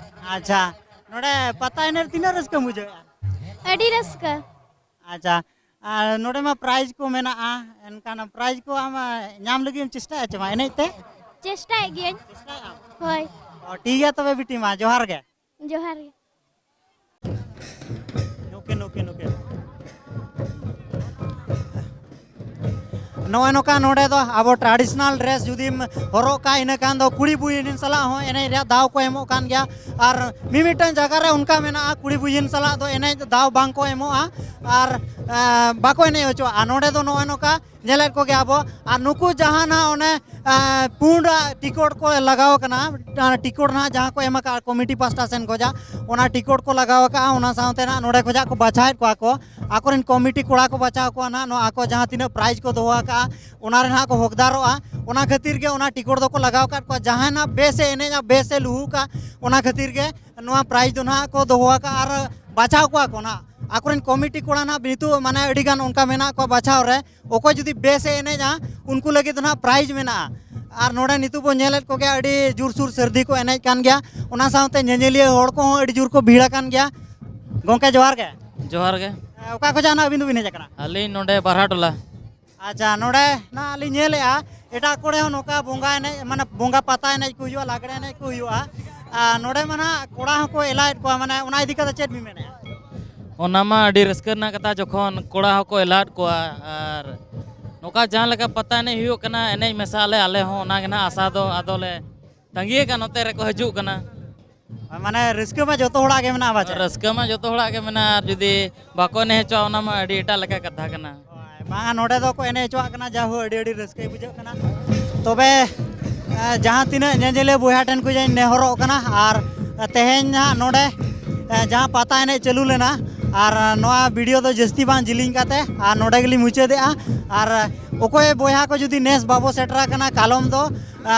ᱟᱪᱪᱷᱟ, ᱱᱚᱰᱮ ᱯᱟᱛᱟ ᱮᱱᱮᱡ ᱨᱮ ᱛᱤᱱᱟᱹᱜ ᱨᱟᱹᱥᱠᱟᱹᱢ ᱵᱩᱡᱷᱟᱹᱣᱮᱫᱼᱟ? ᱟᱹᱰᱤ ᱨᱟᱹᱥᱠᱟᱹ᱾ ᱟᱪᱪᱷᱟ, ᱟᱨ ᱱᱚᱰᱮ ᱢᱟ prize ᱠᱚ ᱢᱮᱱᱟᱜᱼᱟ, ᱮᱱᱠᱷᱟᱱ prize ᱠᱚ ᱟᱢ ᱧᱟᱢ ᱞᱟᱹᱜᱤᱫ ᱮᱢ ᱪᱮᱥᱴᱟᱭᱟ ᱪᱮ ᱵᱟᱝ ᱮᱱᱮᱡ ᱛᱮ? ᱪᱮᱥᱴᱟᱭᱮᱫ ᱜᱤᱭᱟᱹᱧ᱾ ᱪᱮᱥᱴᱟᱭᱮᱫ ᱟᱢ? ᱦᱳᱭ᱾ ᱚ, ᱴᱷᱤᱠ ᱜᱮᱭᱟ ᱛᱚᱵᱮ ᱵᱤᱴᱤ, ᱢᱟ ᱡᱚᱦᱟᱨ ᱜᱮ᱾ ᱡᱚᱦᱟᱨ ᱜᱮ᱾ ᱱᱚᱜᱼᱚᱭ ᱱᱚᱝᱠᱟ ᱱᱚᱰᱮ ᱫᱚ ᱟᱵᱚ traditional dress ᱡᱩᱫᱤᱢ ᱦᱚᱨᱚᱜ ᱠᱟᱜᱼᱟ, ᱤᱱᱟᱹ ᱠᱷᱟᱱ ᱫᱚ ᱠᱩᱲᱤ ᱵᱩᱦᱤᱱ ᱥᱟᱞᱟᱜ ᱦᱚᱸ ᱮᱱᱮᱡ ᱨᱮᱭᱟᱜ ᱫᱟᱣ ᱠᱚ ᱮᱢᱚᱜ ᱠᱟᱱ ᱜᱮᱭᱟ᱾ ᱟᱨ ᱢᱤᱢᱤᱫᱴᱟᱝ ᱡᱟᱭᱜᱟ ᱨᱮ ᱚᱱᱠᱟ ᱢᱮᱱᱟᱜᱼᱟ, ᱠᱩᱲᱤ ᱵᱩᱦᱤᱱ ᱥᱟᱞᱟᱜ ᱫᱚ ᱮᱱᱮᱡ ᱫᱟᱣ ᱵᱟᱝ ᱠᱚ ᱮᱢᱚᱜᱼᱟ ᱟᱨ, ᱮᱸ, ᱵᱟᱠᱚ ᱮᱱᱮᱡ ᱦᱚᱪᱚᱣᱟᱜᱼᱟ᱾ ᱱᱚᱰᱮ ᱫᱚ ᱱᱚᱜᱼᱚᱭ ᱱᱚᱝᱠᱟ ᱧᱮᱞᱮᱫ ᱠᱚᱜᱮᱭᱟ ᱵᱚ᱾ ᱟᱨ ᱱᱩᱠᱩ ᱡᱟᱦᱟᱸ ᱱᱟᱦᱟᱜ ᱚᱱᱮ, ᱮᱸ, ᱯᱩᱸᱰᱟᱜ ᱴᱤᱠᱚᱴ ᱠᱚ ᱞᱟᱜᱟᱣ ᱟᱠᱟᱱᱟ, ᱚᱱᱟ ᱴᱤᱠᱚᱴ ᱱᱟᱦᱟᱜ ᱡᱟᱦᱟᱸ ᱠᱚ ᱮᱢ ᱟᱠᱟᱫᱼᱟ ᱠᱚᱢᱤᱴᱤ ᱯᱟᱥᱴᱟ ᱥᱮᱱ ᱠᱷᱚᱱᱟᱜ, ᱚᱱᱟ ᱴᱤᱠᱚᱴ ᱠᱚ ᱞᱟᱜᱟᱣ ᱟᱠᱟᱫᱼᱟ, ᱚᱱᱟ ᱥᱟᱶᱛᱮ ᱱᱟᱦᱟᱜ ᱱᱚᱰᱮ ᱠᱷᱚᱱᱟᱜ ᱠᱚ ᱵᱟᱪᱷᱟᱣᱮᱫ ᱠᱚᱣᱟ ᱠᱚ, ᱟᱠᱚᱨᱮᱱ ᱠᱚᱢᱤᱴᱤ ᱠᱚᱲᱟ ᱠᱚ ᱵᱟᱪᱷᱟᱣ ᱠᱚᱣᱟ ᱱᱟᱦᱟᱜ, ᱱᱚᱣᱟ ᱟᱠᱚ ᱡᱟᱦᱟᱸ ᱛᱤᱱᱟᱹᱜ ᱯᱨᱟᱭᱤᱡᱽ ᱠᱚ ᱫᱚᱦᱚ ᱟᱠᱟᱫᱼᱟ, ᱚᱱᱟ ᱨᱮ ᱱᱟᱦᱟᱜ ᱠᱚ ᱦᱚᱠᱫᱟᱨᱚᱜᱼᱟ᱾ ᱚᱱᱟ ᱠᱷᱟᱹᱛᱤᱨ ᱜᱮ ᱚᱱᱟ ᱴᱤᱠᱚᱴ ᱫᱚᱠᱚ ᱞᱟᱜᱟᱣ ᱟᱠᱟᱫ ᱠᱚᱣᱟ᱾ ᱡᱟᱦᱟᱸᱭ ᱱᱟᱦᱟᱜ ᱵᱮᱥᱮ ᱮᱱᱮᱡᱼᱟ, ᱵᱮᱥᱮ ᱞᱩᱦᱩᱠᱟ, ᱚᱱᱟ ᱠᱷᱟᱹᱛᱤᱨ ᱜᱮ ᱱᱚᱣᱟ ᱯᱨᱟᱭᱤᱡᱽ ᱫᱚ ᱱᱟᱦᱟᱜ ᱠᱚ ᱫᱚᱦᱚ ᱟᱠᱟᱫᱼᱟ ᱟᱨ ᱵᱟᱪᱷᱟᱣ ᱠᱚᱣᱟ ᱠᱚ ᱱᱟᱦᱟᱜ᱾ ᱟᱠᱚᱨᱮᱱ ᱠᱚᱢᱤᱴᱤ ᱠᱚᱲᱟ ᱱᱟᱦᱟᱜ ᱱᱤᱛᱚᱜ ᱢᱟᱱᱮ ᱟᱹᱰᱤ ᱜᱟᱱ ᱚᱱᱠᱟ ᱢᱮᱱᱟᱜ ᱠᱚᱣᱟ ᱵᱟᱪᱷᱟᱣ ᱨᱮ, ᱚᱠᱚᱭ ᱡᱩᱫᱤ ᱵᱮᱥᱮ ᱮᱱᱮᱡᱼᱟ, ᱩᱱᱠᱩ ᱞᱟᱹᱜᱤᱫ ᱫᱚ ᱱᱟᱦᱟᱜ ᱯᱨᱟᱭᱤᱡᱽ ᱢᱮᱱᱟᱜᱼᱟ᱾ ᱟᱨ ᱱᱚᱰᱮ ᱱᱤᱛᱚᱜ ᱵᱚᱱ ᱧᱮᱞᱮᱫ ᱠᱚᱜᱮᱭᱟ, ᱟᱹᱰᱤ ᱡᱳᱨᱥᱳᱨ ᱥᱟᱹᱨᱫᱤ ᱠᱚ ᱮᱱᱮᱡ ᱠᱟᱱ ᱜᱮᱭᱟ᱾ ᱚᱱᱟ ᱥᱟᱶᱛᱮ ᱧᱮᱧᱮᱞᱤᱭᱟᱹ ᱦᱚᱲ ᱠᱚᱦᱚᱸ ᱟᱹᱰᱤ ᱡᱳᱨ ᱠᱚ ᱵᱷᱤᱲ ᱟᱠᱟᱱ ᱜᱮᱭᱟ᱾ ᱜᱚᱢᱠᱮ, ᱡᱚᱦᱟᱨ ᱜᱮ᱾ ᱡᱚᱦᱟᱨ ᱜᱮ᱾ ᱚᱠᱟ ᱠᱷᱚᱱᱟᱜ ᱱᱟᱦᱟᱜ ᱟᱹᱵᱤᱱ ᱫᱚᱵᱤᱱ ᱦᱮᱡ ᱟᱠᱟᱱᱟ? ᱟᱹᱞᱤᱧ ᱱᱚᱰᱮ ᱵᱟᱨᱦᱟ ᱴᱚᱞᱟ᱾ ᱟᱪᱪᱷᱟ, ᱱᱚᱰᱮ ᱱᱟᱦᱟᱜ ᱞᱤᱧ ᱧᱮᱞᱮᱫᱼᱟ, ᱮᱴᱟᱜ ᱠᱚᱨᱮ ᱦᱚᱸ ᱱᱚᱝᱠᱟ ᱵᱚᱸᱜᱟ ᱮᱱᱮᱡ, ᱢᱟᱱᱮ ᱵᱚᱸᱜᱟ ᱯᱟᱛᱟ ᱮᱱᱮᱡ ᱠᱚ ᱦᱩᱭᱩᱜᱼᱟ, ᱞᱟᱜᱽᱲᱮ ᱮᱱᱮᱡ ᱠᱚ ᱦᱩᱭᱩᱜᱼᱟ, ᱟᱨ ᱱᱚᱰᱮ ᱢᱟ ᱱᱟᱦᱟᱜ ᱠᱚᱲᱟ ᱦᱚᱸᱠᱚ ᱮᱞᱟᱣᱮᱫ ᱠᱚᱣᱟ, ᱢᱟᱱᱮ ᱚᱱᱟ ᱤᱫᱤ ᱠᱟᱛᱮ ᱪᱮᱫ ᱵᱤᱱ ᱢᱮᱱᱮᱫᱼᱟ? ᱚᱱᱟ ᱢᱟ ᱟᱹᱰᱤ ᱨᱟᱹᱥᱠᱟᱹ ᱨᱮᱱᱟᱜ ᱠᱟᱛᱷᱟ, ᱡᱚᱠᱷᱚᱱ ᱠᱚᱲᱟ ᱦᱚᱸᱠᱚ ᱮᱞᱟᱣᱮᱫ ᱠᱚᱣᱟ ᱟᱨ ᱱᱚᱝᱠᱟ ᱡᱟᱦᱟᱸ ᱞᱮᱠᱟ ᱯᱟᱛᱟ ᱮᱱᱮᱡ ᱦᱩᱭᱩᱜ ᱠᱟᱱᱟ, ᱮᱱᱮᱡ ᱢᱮᱥᱟᱜ ᱟᱞᱮ, ᱟᱞᱮ ᱦᱚᱸ ᱚᱱᱟ ᱜᱮ ᱱᱟᱦᱟᱜ ᱟᱥᱟ ᱫᱚ᱾ ᱟᱫᱚ ᱞᱮ ᱛᱟᱺᱜᱤ ᱟᱠᱟᱫ, ᱱᱚᱛᱮ ᱨᱮᱠᱚ ᱦᱤᱡᱩᱜ ᱠᱟᱱᱟ᱾ ᱢᱟᱱᱮ ᱨᱟᱹᱥᱠᱟᱹ ᱢᱟ ᱡᱚᱛᱚ ᱦᱚᱲᱟᱜ ᱜᱮ ᱢᱮᱱᱟᱜᱼᱟ ᱵᱟᱪᱮ? ᱨᱟᱹᱥᱠᱟᱹ ᱢᱟ ᱡᱚᱛᱚ ᱦᱚᱲᱟᱜ ᱜᱮ ᱢᱮᱱᱟᱜᱼᱟ, ᱟᱨ ᱡᱩᱫᱤ ᱵᱟᱠᱚ ᱮᱱᱮᱡ ᱦᱚᱪᱚᱣᱟᱜᱼᱟ, ᱚᱱᱟ ᱢᱟ ᱟᱹᱰᱤ ᱮᱴᱟᱜ ᱞᱮᱠᱟ ᱠᱟᱛᱷᱟ ᱠᱟᱱᱟ᱾ ᱦᱳᱭ, ᱵᱟᱝᱟ, ᱱᱚᱰᱮ ᱫᱚᱠᱚ ᱮᱱᱮᱡ ᱦᱚᱪᱚᱣᱟᱜ ᱠᱟᱱᱟ, ᱡᱟᱦᱳ ᱟᱹᱰᱤ ᱟᱹᱰᱤ ᱨᱟᱹᱥᱠᱟᱹ ᱵᱩᱡᱷᱟᱹᱜ ᱠᱟᱱᱟ᱾ ᱛᱚᱵᱮ, ᱮ, ᱡᱟᱦᱟᱸ ᱛᱤᱱᱟᱹᱜ ᱧᱮᱧᱮᱞᱤᱭᱟᱹ ᱵᱚᱭᱦᱟ ᱴᱷᱮᱱ ᱠᱷᱚᱱ ᱤᱧ ᱱᱮᱦᱚᱨᱚᱜ ᱠᱟᱱᱟ, ᱟᱨ ᱛᱮᱦᱮᱧ ᱱᱟᱦᱟᱜ ᱱᱚᱰᱮ, ᱮ, ᱡᱟᱦᱟᱸ ᱯᱟᱛᱟ ᱮᱱᱮᱡ ᱪᱟᱹᱞᱩ ᱞᱮᱱᱟ, ᱟᱨ ᱱᱚᱣᱟ ᱵᱷᱤᱰᱤᱭᱳ ᱫᱚ ᱡᱟᱹᱥᱛᱤ ᱵᱟᱝ ᱡᱤᱞᱤᱧ ᱠᱟᱛᱮ ᱟᱨ ᱱᱚᱰᱮ ᱜᱮᱞᱤᱧ ᱢᱩᱪᱟᱹᱫᱮᱜᱼᱟ᱾ ᱟᱨ ᱚᱠᱚᱭ ᱵᱚᱭᱦᱟ ᱠᱚ ᱡᱩᱫᱤ ᱱᱮᱥ ᱵᱟᱵᱚ ᱥᱮᱴᱮᱨ ᱟᱠᱟᱱᱟ, ᱠᱟᱞᱚᱢ ᱫᱚ, ᱮ,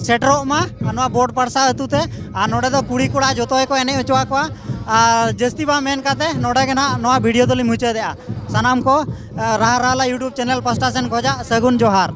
ᱥᱮᱴᱮᱨᱚᱜ ᱢᱟ ᱱᱚᱣᱟ ᱵᱚᱴ ᱯᱟᱲᱥᱟ ᱟᱹᱛᱩ ᱛᱮ᱾ ᱟᱨ ᱱᱚᱰᱮ ᱫᱚ ᱠᱩᱲᱤ ᱠᱚᱲᱟ ᱡᱚᱛᱚ ᱜᱮᱠᱚ ᱮᱱᱮᱡ ᱦᱚᱪᱚ ᱟᱠᱚᱣᱟ᱾ ᱟᱨ ᱡᱟᱹᱥᱛᱤ ᱵᱟᱝ ᱢᱮᱱ ᱠᱟᱛᱮ ᱱᱚᱰᱮ ᱜᱮ ᱱᱟᱦᱟᱜ ᱱᱚᱣᱟ ᱵᱷᱤᱰᱤᱭᱳ ᱫᱚᱞᱤᱧ ᱢᱩᱪᱟᱹᱫᱮᱜᱼᱟ᱾ ᱥᱟᱱᱟᱢ ᱠᱚ, ᱮ, ᱨᱟᱦᱟ ᱨᱟᱦᱞᱟ YouTube ᱪᱮᱱᱮᱞ ᱯᱟᱥᱴᱟ ᱥᱮᱱ ᱠᱷᱚᱱᱟᱜ ᱥᱟᱹᱜᱩᱱ ᱡᱚᱦᱟᱨ᱾